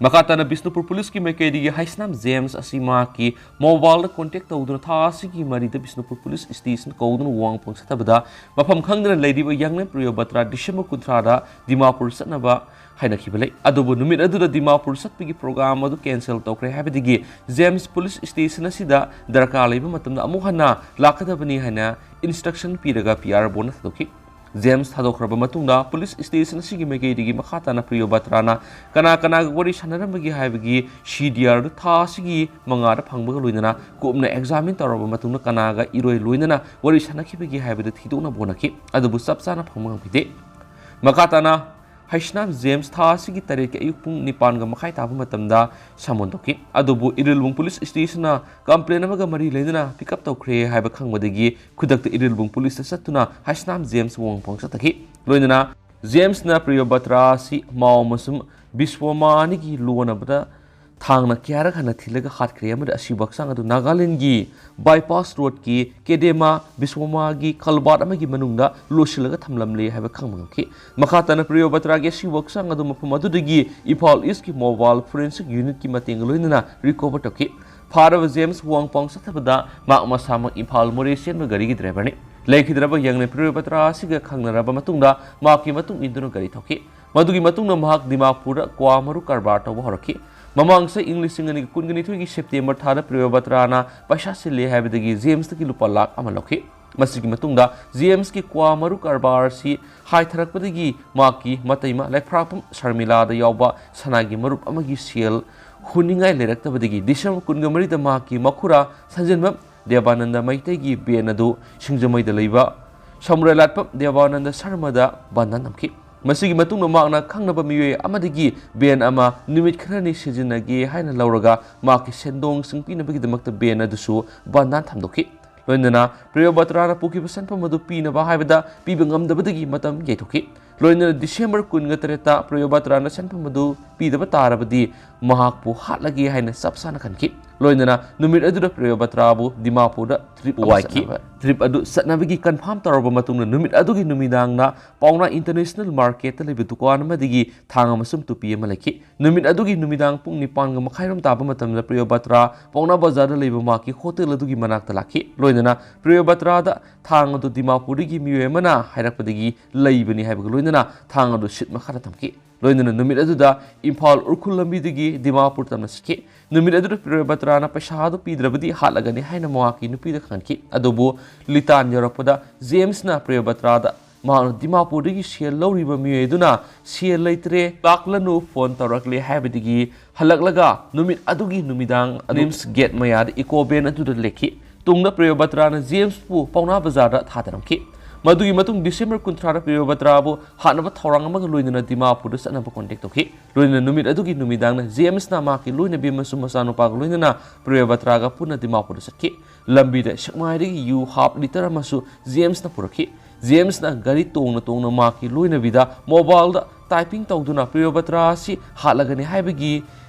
ꯃꯈꯥ ꯇꯥꯅ ꯕꯤꯁꯅꯨꯄꯨꯔ ꯄꯨꯂꯤꯁꯀꯤ ꯃꯥꯏꯀꯩꯗꯒꯤ ꯍꯩꯁꯅꯥꯝ ꯖꯦꯝꯁ ꯑꯁꯤ ꯃꯍꯥꯛꯀꯤ ꯃꯣꯕꯥꯏꯜꯗ ꯀꯣꯟꯇꯦꯛ ꯇꯧꯗꯨꯅ ꯊꯥ ꯑꯁꯤꯒꯤ ꯃꯔꯤꯗ ꯕꯤꯁꯅꯨꯄꯨꯔ ꯄꯨꯂꯤꯁ ꯁ꯭ꯇꯦꯁꯟ ꯀꯧꯗꯨꯅ ꯋꯥꯍꯪ ꯄꯪꯆꯠꯊꯕꯗ ꯃꯐꯝ ꯈꯪꯗꯅ ꯂꯩꯔꯤꯕ ꯌꯥꯡꯂꯦꯟ ꯄ꯭ꯔꯤꯌꯣꯕꯇ꯭ꯔꯥ ꯗꯤꯁꯦꯝꯕꯔ ꯀꯨꯟꯊ꯭ꯔꯥꯗ ꯗꯤꯃꯥꯄꯨꯔ ꯆꯠꯅꯕ ꯍꯥꯏꯅꯈꯤꯕ ꯂꯩ꯫ ꯑꯗꯨꯕꯨ ꯅꯨꯃꯤꯠ ꯑꯗꯨꯗ ꯗꯤꯃꯥꯄꯨꯔ ꯆꯠꯄꯒꯤ ꯄ꯭ꯔꯣꯒ꯭ꯔꯥꯝ ꯑꯗꯨ ꯀꯦꯟꯁꯦꯜ ꯇꯧꯈ꯭ꯔꯦ ꯍꯥꯏꯕꯗꯒꯤ ꯖꯦꯝꯁ ꯄꯨꯂꯤꯁ ꯁ꯭ꯇꯦꯁꯟ ꯑꯁꯤꯗ ꯗꯔꯀꯥꯔ ꯂꯩꯕ ꯃꯇꯝꯗ ꯑꯃꯨꯛ ꯍꯟꯅ ꯂꯥꯛꯀꯗꯕꯅꯤ ꯍꯥꯏꯅ ꯏꯟꯁꯇ꯭ꯔꯛꯁꯟ ꯄꯤꯔꯒ ꯄꯤ ꯑꯥꯔ ꯕꯣꯟꯗ ꯊꯥꯗꯣꯛꯈꯤ꯫ ꯖꯦꯝꯁ ꯊꯥꯗꯣꯛꯈ꯭ꯔꯕ ꯃꯇꯨꯡꯗ ꯄꯨꯂꯤꯁ ꯁ꯭ꯇꯦꯁꯟ ꯑꯁꯤꯒꯤ ꯃꯥꯏꯀꯩꯗꯒꯤ ꯃꯈꯥ ꯇꯥꯅ ꯄ꯭ꯔꯤꯌꯣꯕꯇ꯭ꯔꯥꯅ ꯀꯅꯥ ꯀꯅꯥꯒ ꯋꯥꯔꯤ ꯁꯥꯟꯅꯔꯝꯕꯒꯦ ꯍꯥꯏꯕꯒꯤ ꯁꯤ ꯗꯤ ꯑꯥꯔ ꯑꯗꯨ ꯊꯥ ꯑꯁꯤꯒꯤ ꯃꯉꯥꯗ ꯐꯪꯕꯒ ꯂꯣꯏꯅꯅ ꯀꯨꯞꯅ ꯑꯦꯛꯖꯥꯃꯤꯟ ꯇꯧꯔꯕ ꯃꯇꯨꯡꯗ ꯀꯅꯥꯒ ꯏꯔꯣꯏ ꯂꯣꯏꯅꯅ ꯋꯥꯔꯤ ꯁꯥꯟꯅꯈꯤꯕꯒꯦ ꯍꯥꯏꯕꯗꯨ ꯊꯤꯗꯣꯛꯅꯕ ꯍꯣꯠꯅꯈꯤ꯫ ꯑꯗꯨꯕꯨ ꯆꯞ ꯆꯥꯅ ꯐꯪꯕ ꯉꯝꯈꯤꯗꯦ꯫ ꯃꯈꯥ ꯇꯥꯅ ꯍꯩꯁꯅꯥꯝ ꯖꯦꯝꯁ ꯊꯥ ꯑꯁꯤꯒꯤ ꯇꯔꯦꯠꯀꯤ ꯑꯌꯨꯛ ꯄꯨꯡ ꯅꯤꯄꯥꯟꯒ ꯃꯈꯥꯏ ꯇꯥꯕ ꯃꯇꯝꯗ ꯁꯃꯟ ꯇꯧꯈꯤ꯫ ꯑꯗꯨꯕꯨ ꯏꯔꯤꯜꯕꯨꯡ ꯄꯨꯂꯤꯁ ꯁ꯭ꯇꯦꯁꯟꯅ ꯀꯝꯄ꯭ꯂꯦꯟ ꯑꯃꯒ ꯃꯔꯤ ꯂꯩꯅꯅ ꯄꯤꯛ ꯑꯞ ꯇꯧꯈ꯭ꯔꯦ ꯍꯥꯏꯕ ꯈꯪꯕꯗꯒꯤ ꯈꯨꯗꯛꯇ ꯏꯔꯤꯜꯕꯨꯡ ꯄꯨꯂꯤꯁꯇ ꯆꯠꯇꯨꯅ ꯍꯩꯁꯅꯥꯝ ꯖꯦꯝꯁ ꯋꯥꯍꯪ ꯄꯪꯆꯠꯊꯈꯤ꯫ ꯂꯣꯏꯅꯅ ꯖꯦꯝꯁꯅ ꯄ꯭ꯔꯤꯌꯣꯕꯇ꯭ꯔꯥ ꯑꯁꯤ ꯃꯥꯎ ꯑꯃꯁꯨꯡ ꯕꯤꯁ꯭ꯋꯃꯥ ꯑꯅꯤꯒꯤ ꯂꯣꯟꯅꯕꯗ ꯊꯥꯡꯅ ꯀꯌꯥꯔꯛ ꯍꯟꯅ ꯊꯤꯜꯂꯒ ꯍꯥꯠꯈ꯭ꯔꯦ ꯑꯃꯗꯤ ꯑꯁꯤꯕ ꯍꯛꯆꯥꯡ ꯑꯗꯨ ꯅꯥꯒꯥꯂꯦꯟꯗꯒꯤ ꯕꯥꯏꯄꯥꯁ ꯔꯣꯗꯀꯤ ꯀꯦꯗꯦꯃꯥ ꯕꯤꯁ꯭ꯋꯃꯥꯒꯤ ꯀꯜꯕꯥꯔꯠ ꯑꯃꯒꯤ ꯃꯅꯨꯡꯗ ꯂꯣꯠꯁꯤꯜꯂꯒ ꯊꯝꯂꯝꯂꯦ ꯍꯥꯏꯕ ꯈꯪꯕ ꯉꯝꯈꯤ꯫ ꯃꯈꯥ ꯇꯥꯅ ꯄ꯭ꯔꯤꯌꯣꯕꯇ꯭ꯔꯥꯒꯤ ꯑꯁꯤꯕ ꯍꯛꯆꯥꯡ ꯑꯗꯨ ꯃꯐꯝ ꯑꯗꯨꯗꯒꯤ ꯏꯝꯐꯥꯜ ꯏꯁꯀꯤ ꯃꯣꯕꯥꯏꯜ ꯐꯣꯔꯦꯟꯁꯤꯛ ꯌꯨꯅꯤꯠꯀꯤ ꯃꯇꯦꯡꯒ ꯂꯣꯏꯅꯅ ꯔꯤꯀꯣꯚꯔ ꯇꯧꯈꯤ꯫ ꯐꯥꯔꯕ ꯖꯦꯝꯁ ꯋꯥꯍꯪ ꯄꯪꯆꯠꯊꯕꯗ ꯃꯍꯥꯛ ꯃꯁꯥꯃꯛ ꯏꯝꯐꯥꯜ ꯃꯣꯔꯦ ꯆꯦꯟꯕ ꯒꯥꯔꯤꯒꯤ ꯗ꯭ꯔꯥꯏꯚꯔꯅꯤ꯫ ꯂꯩꯈꯤꯗ꯭ꯔꯕ ꯌꯥꯡꯂꯦꯟ ꯄ꯭ꯔꯤꯌꯣꯕꯇ꯭ꯔꯥ ꯑꯁꯤꯒ ꯈꯪꯅꯔꯕ ꯃꯇꯨꯡꯗ ꯃꯍꯥꯛꯀꯤ ꯃꯇꯨꯡ ꯏꯟꯗꯨꯅ ꯒꯥꯔꯤ ꯊꯧꯈꯤ꯫ ꯃꯗꯨꯒꯤ ꯃꯇꯨꯡꯗ ꯃꯍꯥꯛ ꯗꯤꯃꯥꯄꯨꯔꯗ ꯀ꯭ꯋꯥ ꯃꯔꯨ ꯀꯔꯕꯥꯔ ꯇꯧꯕ ꯍꯧꯔꯛꯈꯤ꯫ ꯃꯃꯥꯡ ꯆꯍꯤ ꯏꯪ ꯂꯤꯁꯤꯡ ꯑꯅꯤꯒ ꯀꯨꯟꯒ ꯅꯤꯊꯣꯏꯒꯤ ꯁꯦꯞꯇꯦꯝꯕꯔ ꯊꯥꯗ ꯄ꯭ꯔꯤꯌꯣꯕꯇ꯭ꯔꯥꯅ ꯄꯩꯁꯥ ꯁꯤꯜꯂꯦ ꯍꯥꯏꯕꯗꯒꯤ ꯖꯦꯝꯁꯇꯒꯤ ꯂꯨꯄꯥ ꯂꯥꯈ ꯑꯃ ꯂꯧꯈꯤ꯫ ꯃꯁꯤꯒꯤ ꯃꯇꯨꯡꯗ ꯖꯦꯝꯁꯀꯤ ꯀ꯭ꯋꯥ ꯃꯔꯨ ꯀꯔꯕꯥꯔ ꯑꯁꯤ ꯍꯥꯏꯊꯔꯛꯄꯗꯒꯤ ꯃꯍꯥꯛꯀꯤ ꯃꯇꯩꯃ ꯂꯩꯈ꯭ꯔꯥꯛꯄꯝ ꯁꯔꯃꯤꯂꯥꯗ ꯌꯥꯎꯕ ꯁꯅꯥꯒꯤ ꯃꯔꯨꯞ ꯑꯃꯒꯤ ꯁꯦꯜ ꯍꯨꯟꯅꯤꯡꯉꯥꯏ ꯂꯩꯔꯛꯇꯕꯗꯒꯤ ꯗꯤꯁꯦꯝꯕꯔ ꯀꯨꯟꯒ ꯃꯔꯤꯗ ꯃꯍꯥꯛꯀꯤ ꯃꯈꯨꯔꯥ ꯁꯟꯖꯦꯟꯕꯝ ꯗꯦꯕꯥꯅꯟꯗ ꯃꯩꯇꯩꯒꯤ ꯕꯦꯟ ꯑꯗꯨ ꯁꯤꯡꯖꯃꯩꯗ ꯂꯩꯕ ꯁꯃꯨꯔꯥꯏ ꯂꯥꯠꯄꯝ ꯗꯦꯕꯥꯅꯟꯗ ꯁꯔꯃꯗ ꯕꯟꯗꯥꯟ ꯊꯝꯈꯤ꯫ ꯃꯁꯤꯒꯤ ꯃꯇꯨꯡꯗ ꯃꯍꯥꯛꯅ ꯈꯪꯅꯕ ꯃꯤꯑꯣꯏ ꯑꯃꯗꯒꯤ ꯕꯦꯟ ꯑꯃ ꯅꯨꯃꯤꯠ ꯈꯔꯅꯤ ꯁꯤꯖꯤꯟꯅꯒꯦ ꯍꯥꯏꯅ ꯂꯧꯔꯒ ꯃꯍꯥꯛꯀꯤ ꯁꯦꯟꯗꯣꯡꯁꯤꯡ ꯄꯤꯅꯕꯒꯤꯗꯃꯛꯇ ꯕꯦꯟ ꯑꯗꯨꯁꯨ ꯕꯟꯗꯥꯟ ꯊꯝꯗꯣꯛꯈꯤ꯫ ꯂꯣꯏꯅꯅ ꯄ꯭ꯔꯤꯌꯣꯕꯇ꯭ꯔꯥꯅ ꯄꯨꯈꯤꯕ ꯁꯦꯟꯐꯝ ꯑꯗꯨ ꯄꯤꯅꯕ ꯍꯥꯏꯕꯗ ꯄꯤꯕ ꯉꯝꯗꯕꯗꯒꯤ ꯃꯇꯝ ꯌꯩꯊꯣꯛꯈꯤ꯫ ꯂꯣꯏꯅꯅ ꯗꯤꯁꯦꯝꯕꯔ ꯀꯨꯟꯒ ꯇꯔꯦꯠꯇ ꯄ꯭ꯔꯤꯌꯣꯕꯇ꯭ꯔꯥꯅ ꯁꯦꯟꯐꯝ ꯑꯗꯨ ꯄꯤꯗꯕ ꯇꯥꯔꯕꯗꯤ ꯃꯍꯥꯛꯄꯨ ꯍꯥꯠꯂꯒꯦ ꯍꯥꯏꯅ ꯆꯞ ꯆꯥꯅ ꯈꯟꯈꯤ꯫ ꯂꯣꯏꯅꯅ ꯅꯨꯃꯤꯠ ꯑꯗꯨꯗ ꯄ꯭ꯔꯤꯌꯣꯕꯇ꯭ꯔꯥꯕꯨ ꯗꯤꯃꯥꯄꯨꯔꯗ ꯇ꯭ꯔꯤꯞ ꯑꯃ ꯋꯥꯏꯈꯤ꯫ ꯆꯠꯅꯕ, ꯇ꯭ꯔꯤꯞ ꯑꯗꯨ ꯆꯠꯅꯕꯒꯤ ꯀꯟꯐꯥꯔꯝ ꯇꯧꯔꯕ ꯃꯇꯨꯡꯗ ꯅꯨꯃꯤꯠ ꯑꯗꯨꯒꯤ ꯅꯨꯃꯤꯗꯥꯡꯅ ꯄꯥꯎꯅꯥ ꯏꯟꯇꯔꯅꯦꯁꯅꯦꯜ ꯃꯥꯔꯀꯦꯠꯇ ꯂꯩꯕ ꯗꯨꯀꯥꯟ ꯑꯃꯗꯒꯤ ꯊꯥꯡ ꯑꯃꯁꯨꯡ ꯇꯨꯄꯤ ꯑꯃ ꯂꯩꯈꯤ꯫ ꯅꯨꯃꯤꯠ ꯑꯗꯨꯒꯤ ꯅꯨꯃꯤꯗꯥꯡ ꯄꯨꯡ ꯅꯤꯄꯥꯟꯒ ꯃꯈꯥꯏꯔꯣꯝ ꯇꯥꯕ ꯃꯇꯝꯗ ꯄ꯭ꯔꯤꯌꯣꯕꯇ꯭ꯔꯥ ꯄꯥꯎꯅꯥ ꯕꯖꯥꯔꯗ ꯂꯩꯕ ꯃꯍꯥꯛꯀꯤ ꯍꯣꯇꯦꯜ ꯑꯗꯨꯒꯤ ꯃꯅꯥꯛꯇ ꯂꯥꯛꯈꯤ꯫ ꯂꯣꯏꯅꯅ ꯄ꯭ꯔꯤꯌꯣꯕꯇ꯭ꯔꯥꯗ ꯊꯥꯡ ꯑꯗꯨ ꯗꯤꯃꯥꯄꯨꯔꯗꯒꯤ ꯃꯤꯑꯣꯏ ꯑꯃꯅ ꯍꯥꯏꯔꯛꯄꯗꯒꯤ ꯂꯩꯕꯅꯤ ꯍꯥꯏꯕꯒ ꯂꯣꯏꯅꯅ ꯊꯥꯡ ꯑꯗꯨ ꯁꯤꯠ ꯃꯈꯥꯗ ꯊꯝꯈꯤ꯫ ꯂꯣꯏꯅꯅ ꯅꯨꯃꯤꯠ ꯑꯗꯨꯗ ꯏꯝꯐꯥꯜ ꯎꯈ꯭ꯔꯨꯜ ꯂꯝꯕꯤꯗꯒꯤ ꯗꯤꯃꯥꯄꯨꯔ ꯇꯝꯅ ꯆꯠꯈꯤ꯫ ꯅꯨꯃꯤꯠ ꯑꯗꯨꯗ ꯄ꯭ꯔꯤꯌꯣꯕꯇ꯭ꯔꯥꯅ ꯄꯩꯁꯥ ꯑꯗꯨ ꯄꯤꯗ꯭ꯔꯕꯗꯤ ꯍꯥꯠꯂꯒꯅꯤ ꯍꯥꯏꯅ ꯃꯍꯥꯛꯀꯤ ꯅꯨꯄꯤꯗ ꯈꯪꯍꯟꯈꯤ꯫ ꯑꯗꯨꯕꯨ ꯂꯤꯇꯥꯟ ꯌꯧꯔꯛꯄꯗ ꯖꯦꯝꯁꯅ ꯄ꯭ꯔꯤꯌꯣꯕꯇ꯭ꯔꯥꯗ ꯃꯍꯥꯛꯅ ꯗꯤꯃꯥꯄꯨꯔꯗꯒꯤ ꯁꯦꯜ ꯂꯧꯔꯤꯕ ꯃꯤꯑꯣꯏ ꯑꯗꯨꯅ ꯁꯦꯜ ꯂꯩꯇ꯭ꯔꯦ, ꯂꯥꯛꯂꯅꯨ, ꯐꯣꯟ ꯇꯧꯔꯛꯂꯦ ꯍꯥꯏꯕꯗꯒꯤ ꯍꯜꯂꯛꯂꯒ ꯅꯨꯃꯤꯠ ꯑꯗꯨꯒꯤ ꯅꯨꯃꯤꯗꯥꯡ ꯅꯤꯝꯁ ꯒꯦꯠ ꯃꯌꯥꯗ ꯏꯀꯣ ꯚꯦꯟ ꯑꯗꯨꯗ ꯂꯦꯛꯈꯤ꯫ ꯇꯨꯡꯗ ꯄ꯭ꯔꯤꯌꯣꯕꯇ꯭ꯔꯥꯅ ꯖꯦꯝꯁꯄꯨ ꯄꯥꯎꯅꯥ ꯕꯖꯥꯔꯗ ꯊꯥꯗꯔꯝꯈꯤ꯫ ꯃꯗꯨꯒꯤ ꯃꯇꯨꯡ ꯗꯤꯁꯦꯝꯕꯔ ꯀꯨꯟꯊ꯭ꯔꯥꯗ ꯄ꯭ꯔꯤꯌꯣꯕꯇ꯭ꯔꯥꯕꯨ ꯍꯥꯠꯅꯕ ꯊꯧꯔꯥꯡ ꯑꯃꯒ ꯂꯣꯏꯅꯅ ꯗꯤꯃꯥꯄꯨꯔꯗ ꯆꯠꯅꯕ ꯀꯣꯟꯇꯦꯛ ꯇꯧꯈꯤ꯫ ꯂꯣꯏꯅꯅ ꯅꯨꯃꯤꯠ ꯑꯗꯨꯒꯤ ꯅꯨꯃꯤꯗꯥꯡꯅ ꯖꯦꯝꯁꯅ ꯃꯍꯥꯛꯀꯤ ꯂꯣꯏꯅꯕꯤ ꯑꯃꯁꯨꯡ ꯃꯆꯥꯅꯨꯄꯥꯒ ꯂꯣꯏꯅꯅ ꯄ꯭ꯔꯤꯌꯣꯕꯇ꯭ꯔꯥꯒ ꯄꯨꯟꯅ ꯗꯤꯃꯥꯄꯨꯔꯗ ꯆꯠꯈꯤ꯫ ꯂꯝꯕꯤꯗ ꯁꯦꯛꯃꯥꯏꯗꯒꯤ ꯌꯨ ꯍꯥꯞ ꯂꯤꯇꯔ ꯑꯃꯁꯨ ꯖꯦꯝꯁꯅ ꯄꯨꯔꯛꯈꯤ꯫ ꯖꯦꯝꯁꯅ ꯒꯥꯔꯤ ꯇꯣꯡꯅ ꯇꯣꯡꯅ ꯃꯍꯥꯛꯀꯤ ꯂꯣꯏꯅꯕꯤꯗ ꯃꯣꯕꯥꯏꯜꯗ ꯇꯥꯏꯄꯤꯡ ꯇꯧꯗꯨꯅ ꯄ꯭ꯔꯤꯌꯣꯕꯇ꯭ꯔꯥ ꯑꯁꯤ ꯍꯥꯠꯂꯒꯅꯤ ꯍꯥꯏꯕꯒꯤ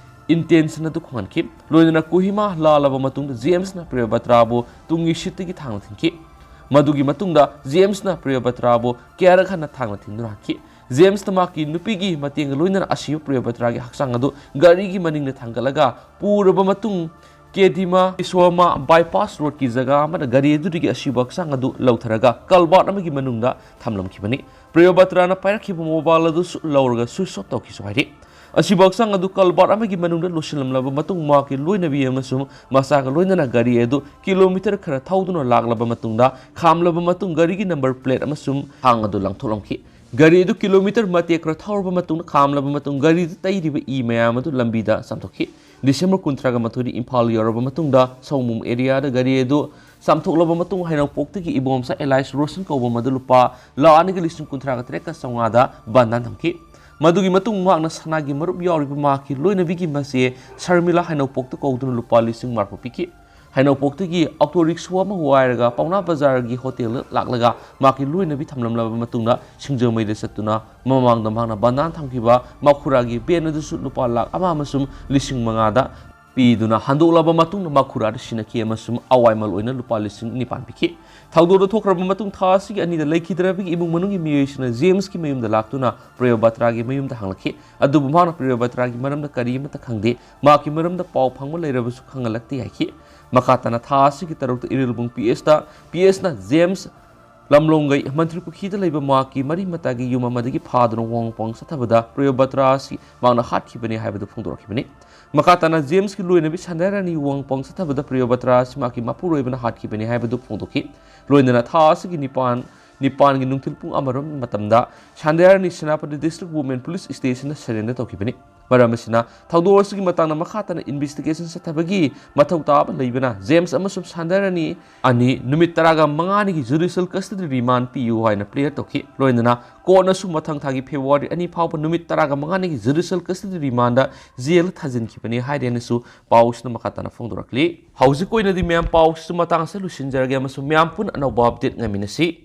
ꯏꯟꯇꯦꯟꯁꯟ ꯑꯗꯨ ꯈꯪꯍꯟꯈꯤ꯫ ꯂꯣꯏꯅꯅ ꯀꯣꯍꯤꯃꯥ ꯂꯥꯜꯂꯕ ꯃꯇꯨꯡꯗ ꯖꯦꯝꯁꯅ ꯄ꯭ꯔꯤꯌꯣꯕꯇ꯭ꯔꯥꯕꯨ ꯇꯨꯡꯒꯤ ꯁꯤꯠꯇꯒꯤ ꯊꯥꯡꯅ ꯊꯤꯟꯈꯤ꯫ ꯃꯗꯨꯒꯤ ꯃꯇꯨꯡꯗ ꯖꯦꯝꯁꯅ ꯄ꯭ꯔꯤꯌꯣꯕꯇ꯭ꯔꯥꯕꯨ ꯀꯌꯥꯔꯛ ꯍꯟꯅ ꯊꯥꯡꯅ ꯊꯤꯟꯗꯨꯅ ꯍꯥꯠꯈꯤ꯫ ꯖꯦꯝꯁꯅ ꯃꯍꯥꯛꯀꯤ ꯅꯨꯄꯤꯒꯤ ꯃꯇꯦꯡꯒ ꯂꯣꯏꯅꯅ ꯑꯁꯤꯕ ꯄ꯭ꯔꯤꯌꯣꯕꯇ꯭ꯔꯥꯒꯤ ꯍꯛꯆꯥꯡ ꯑꯗꯨ ꯒꯥꯔꯤꯒꯤ ꯃꯅꯤꯡꯗ ꯊꯥꯡꯒꯠꯂꯒ ꯄꯨꯔꯕ ꯃꯇꯨꯡ, ꯀꯦꯗꯤꯃꯥ ꯏꯁꯣꯃꯥ ꯕꯥꯏꯄꯥꯁ ꯔꯣꯗꯀꯤ ꯖꯒꯥ ꯑꯃꯗ ꯒꯥꯔꯤ ꯑꯗꯨꯗꯒꯤ ꯑꯁꯤꯕ ꯍꯛꯆꯥꯡ ꯑꯗꯨ ꯂꯧꯊꯔꯒ ꯀꯜꯕꯥꯔꯠ ꯑꯃꯒꯤ ꯃꯅꯨꯡꯗ ꯊꯝꯂꯝꯈꯤꯕꯅꯤ꯫ ꯄ꯭ꯔꯤꯌꯣꯕꯇ꯭ꯔꯥꯅ ꯄꯥꯏꯔꯛꯈꯤꯕ ꯃꯣꯕꯥꯏꯜ ꯑꯗꯨꯁꯨ ꯂꯧꯔꯒ ꯁ꯭ꯋꯤꯆ ꯑꯣꯐ ꯇꯧꯈꯤꯁꯨ ꯍꯥꯏꯔꯤ꯫ ꯑꯁꯤꯕ ꯍꯛꯆꯥꯡ ꯑꯗꯨ ꯀꯜꯕꯥꯔ ꯑꯃꯒꯤ ꯃꯅꯨꯡꯗ ꯂꯣꯏꯁꯤꯜꯂꯝꯂꯕ ꯃꯇꯨꯡ, ꯃꯍꯥꯛꯀꯤ ꯂꯣꯏꯅꯕꯤ ꯑꯃꯁꯨꯡ ꯃꯆꯥꯒ ꯂꯣꯏꯅꯅ ꯒꯥꯔꯤ ꯑꯗꯨ ꯀꯤꯂꯣꯃꯤꯇꯔ ꯈꯔ ꯊꯧꯗꯨꯅ ꯂꯥꯛꯂꯕ ꯃꯇꯨꯡꯗ, ꯈꯥꯝꯂꯕ ꯃꯇꯨꯡ ꯒꯥꯔꯤꯒꯤ ꯅꯝꯕꯔ ꯄ꯭ꯂꯦꯠ ꯑꯃꯁꯨꯡ ꯊꯥꯡ ꯑꯗꯨ ꯂꯪꯊꯣꯛꯂꯝꯈꯤ꯫ ꯒꯥꯔꯤ ꯑꯗꯨ ꯀꯤꯂꯣꯃꯤꯇꯔ ꯃꯇꯦꯛ ꯈꯔ ꯊꯧꯔꯕ ꯃꯇꯨꯡꯗ, ꯈꯥꯝꯂꯕ ꯃꯇꯨꯡ ꯒꯥꯔꯤꯗ ꯇꯩꯔꯤꯕ ꯏ ꯃꯌꯥꯝ ꯑꯗꯨ ꯂꯝꯕꯤꯗ ꯆꯥꯝꯊꯣꯛꯈꯤ꯫ ꯗꯤꯁꯦꯝꯕꯔ ꯀꯨꯟꯊ꯭ꯔꯥꯒ ꯃꯥꯊꯣꯏꯗ ꯏꯝꯐꯥꯜ ꯌꯧꯔꯕ ꯃꯇꯨꯡꯗ, ꯁꯑꯣꯡꯕꯨꯡ ꯑꯦꯔꯤꯌꯥꯗ ꯒꯥꯔꯤ ꯑꯗꯨ ꯆꯥꯝꯊꯣꯛꯂꯕ ꯃꯇꯨꯡ, ꯍꯩꯅꯧꯄꯣꯛꯇꯒꯤ ꯏꯕꯣꯝꯆꯥ ꯑꯦꯂꯥꯏꯁ ꯔꯣꯁꯟ ꯀꯧꯕ ꯃꯗꯨ ꯂꯨꯄꯥ ꯂꯥꯈ ꯑꯅꯤꯒ ꯂꯤꯁꯤꯡ ꯀꯨꯟꯊ꯭ꯔꯥꯒ ꯇꯔꯦꯠꯀ ꯆꯥꯝꯃꯉꯥꯗ ꯕꯟꯗꯥꯟ ꯊꯝꯈꯤ꯫ ꯃꯗꯨꯒꯤ ꯃꯇꯨꯡ ꯃꯍꯥꯛꯅ ꯁꯅꯥꯒꯤ ꯃꯔꯨꯞ ꯌꯥꯎꯔꯤꯕ ꯃꯍꯥꯛꯀꯤ ꯂꯣꯏꯅꯕꯤꯒꯤ ꯃꯆꯦ ꯁꯔꯃꯤꯂꯥ ꯍꯩꯅꯧꯄꯣꯛꯇ ꯀꯧꯗꯨꯅ ꯂꯨꯄꯥ ꯂꯤꯁꯤꯡ ꯃꯔꯐꯨ ꯄꯤꯈꯤ꯫ ꯍꯩꯅꯧꯄꯣꯛꯇꯒꯤ ꯑꯣꯇꯣ ꯔꯤꯛꯁꯣ ꯑꯃ ꯋꯥꯏꯔꯒ ꯄꯥꯎꯅꯥ ꯕꯖꯥꯔꯒꯤ ꯍꯣꯇꯦꯜꯗ ꯂꯥꯛꯂꯒ ꯃꯍꯥꯛꯀꯤ ꯂꯣꯏꯅꯕꯤ ꯊꯝꯂꯝꯂꯕ ꯃꯇꯨꯡꯗ ꯁꯤꯡꯖꯃꯩꯗ ꯆꯠꯇꯨꯅ ꯃꯃꯥꯡꯗ ꯃꯍꯥꯛꯅ ꯕꯟꯗꯥꯟ ꯊꯝꯈꯤꯕ ꯃꯈꯨꯔꯥꯒꯤ ꯚꯦꯟ ꯑꯗꯨꯁꯨ ꯂꯨꯄꯥ ꯂꯥꯈ ꯑꯃ ꯑꯃꯁꯨꯡ ꯂꯤꯁꯤꯡ ꯃꯉꯥꯗ ꯄꯤꯗꯨꯅ ꯍꯟꯗꯣꯛꯂꯕ ꯃꯇꯨꯡꯗ ꯃꯈꯨꯔꯥꯗ ꯁꯤꯟꯅꯈꯤ ꯑꯃꯁꯨꯡ ꯑꯋꯥꯏꯃꯜ ꯑꯣꯏꯅ ꯂꯨꯄꯥ ꯂꯤꯁꯤꯡ ꯅꯤꯄꯥꯟ ꯄꯤꯈꯤ꯫ ꯊꯧꯗꯣꯛ ꯑꯗꯨ ꯊꯣꯛꯈ꯭ꯔꯕ ꯃꯇꯨꯡ ꯊꯥ ꯑꯁꯤꯒꯤ ꯑꯅꯤꯗ ꯂꯩꯈꯤꯗ꯭ꯔꯕꯒꯤ ꯏꯃꯨꯡ ꯃꯅꯨꯡꯒꯤ ꯃꯤꯑꯣꯏꯁꯤꯡꯅ ꯖꯦꯝꯁꯀꯤ ꯃꯌꯨꯝꯗ ꯂꯥꯛꯇꯨꯅ ꯄ꯭ꯔꯤꯌꯣꯕꯇ꯭ꯔꯥꯒꯤ ꯃꯌꯨꯝꯗ ꯍꯪꯂꯛꯈꯤ꯫ ꯑꯗꯨꯕꯨ ꯃꯍꯥꯛꯅ ꯄ꯭ꯔꯤꯌꯣꯕꯇ꯭ꯔꯥꯒꯤ ꯃꯔꯝꯗ ꯀꯔꯤꯃꯠꯇ ꯈꯪꯗꯦ, ꯃꯍꯥꯛꯀꯤ ꯃꯔꯝꯗ ꯄꯥꯎ ꯐꯪꯕ ꯂꯩꯔꯕꯁꯨ ꯈꯪꯍꯜꯂꯛꯇꯦ ꯍꯥꯏꯈꯤ꯫ ꯃꯈꯥ ꯇꯥꯅ ꯊꯥ ꯑꯁꯤꯒꯤ ꯇꯔꯨꯛꯇ ꯏꯔꯤꯜꯕꯨꯡ ꯄꯤ ꯑꯦꯁꯇ ꯄꯤ ꯑꯦꯁꯅ ꯖꯦꯝꯁ ꯂꯝꯂꯣꯡꯒꯩ ꯃꯟꯇ꯭ꯔꯤ ꯄꯨꯈ꯭ꯔꯤꯗ ꯂꯩꯕ ꯃꯍꯥꯛꯀꯤ ꯃꯔꯤ ꯃꯇꯥꯒꯤ ꯌꯨꯝ ꯑꯃꯗꯒꯤ ꯐꯥꯗꯨꯅ ꯋꯥꯡꯄꯣꯡ ꯆꯠꯊꯕꯗ ꯄ꯭ꯔꯤꯌꯣꯕꯇ꯭ꯔꯥ ꯑꯁꯤ ꯃꯍꯥꯛꯅ ꯍꯥꯠꯈꯤꯕꯅꯤ ꯍꯥꯏꯕꯗꯨ ꯐꯣꯡꯗꯣꯔꯛꯈꯤꯕꯅꯤ꯫ ꯃꯈꯥ ꯇꯥꯅ ꯖꯦꯝꯁꯀꯤ ꯂꯣꯏꯅꯕꯤ ꯁꯟꯗ꯭ꯌꯥꯔꯥꯅꯤ ꯋꯥꯡꯄꯣꯡ ꯆꯠꯊꯕꯗ ꯄ꯭ꯔꯤꯌꯣꯕꯇ꯭ꯔꯥ ꯑꯁꯤ ꯃꯍꯥꯛꯀꯤ ꯃꯄꯨꯔꯣꯏꯕꯅ ꯍꯥꯠꯈꯤꯕꯅꯤ ꯍꯥꯏꯕꯗꯨ ꯐꯣꯡꯗꯣꯛꯈꯤ꯫ ꯂꯣꯏꯅꯅ ꯊꯥ ꯑꯁꯤꯒꯤ ꯅꯤꯄꯥꯟ, ꯅꯤꯄꯥꯟꯒꯤ ꯅꯨꯡꯊꯤꯜ ꯄꯨꯡ ꯑꯃꯔꯣꯝ ꯃꯇꯝꯗ ꯁꯟꯗ꯭ꯌꯥꯔꯥꯅꯤ ꯁꯦꯅꯥꯄꯇꯤ ꯗꯤꯁꯇ꯭ꯔꯤꯛ ꯋꯨꯃꯦꯟ ꯄꯨꯂꯤꯁ ꯁ꯭ꯇꯦꯁꯟꯗ ꯁꯔꯦꯟꯗꯔ ꯇꯧꯈꯤꯕꯅꯤ꯫ ꯃꯔꯝ ꯑꯁꯤꯅ, ꯊꯧꯗꯣꯛ ꯑꯁꯤꯒꯤ ꯃꯇꯥꯡꯗ ꯃꯈꯥ ꯇꯥꯅ ꯏꯟꯚꯦꯁꯇꯤꯒꯦꯁꯟ ꯆꯠꯊꯕꯒꯤ ꯃꯊꯧ ꯇꯥꯕ ꯂꯩꯕꯅ, ꯖꯦꯝꯁ ꯑꯃꯁꯨꯡ ꯁꯟꯗ꯭ꯌꯥꯔꯥꯅꯤ ꯑꯅꯤ ꯅꯨꯃꯤꯠ ꯇꯔꯥꯒ ꯃꯉꯥꯅꯤꯒꯤ ꯖꯨꯗꯤꯁꯤꯌꯦꯜ ꯀꯁꯇꯗꯤ ꯔꯤꯃꯥꯟ ꯄꯤꯌꯨ ꯍꯥꯏꯅ ꯄ꯭ꯔꯦꯌꯔ ꯇꯧꯈꯤ꯫ ꯂꯣꯏꯅꯅ ꯀꯣꯔꯠꯅꯁꯨ ꯃꯊꯪ ꯊꯥꯒꯤ ꯐꯦꯕ꯭ꯔꯨꯋꯥꯔꯤ ꯑꯅꯤ ꯐꯥꯎꯕ ꯅꯨꯃꯤꯠ ꯇꯔꯥꯒ ꯃꯉꯥꯅꯤꯒꯤ ꯖꯨꯗꯤꯁꯤꯌꯦꯜ ꯀꯁꯇꯗꯤ ꯔꯤꯃꯥꯟꯗ ꯖꯦꯜꯗ ꯊꯥꯖꯤꯟꯈꯤꯕꯅꯤ ꯍꯥꯏꯔꯦꯅꯁꯨ ꯄꯥꯎꯁꯤꯅ ꯃꯈꯥ ꯇꯥꯅ ꯐꯣꯡꯗꯣꯔꯛꯂꯤ꯫ ꯍꯧꯖꯤꯛ ꯑꯣꯏꯅꯗꯤ ꯃꯌꯥꯝ ꯄꯥꯎꯁꯤꯁꯨ ꯃꯇꯥꯡ ꯑꯁꯤꯗ ꯂꯣꯏꯁꯤꯟꯖꯔꯒꯦ ꯑꯃꯁꯨꯡ ꯃꯌꯥꯝ ꯄꯨꯟꯅ ꯑꯅꯧꯕ ꯑꯞꯗꯦꯠ ꯉꯥꯏꯃꯤꯟꯅꯁꯤ꯫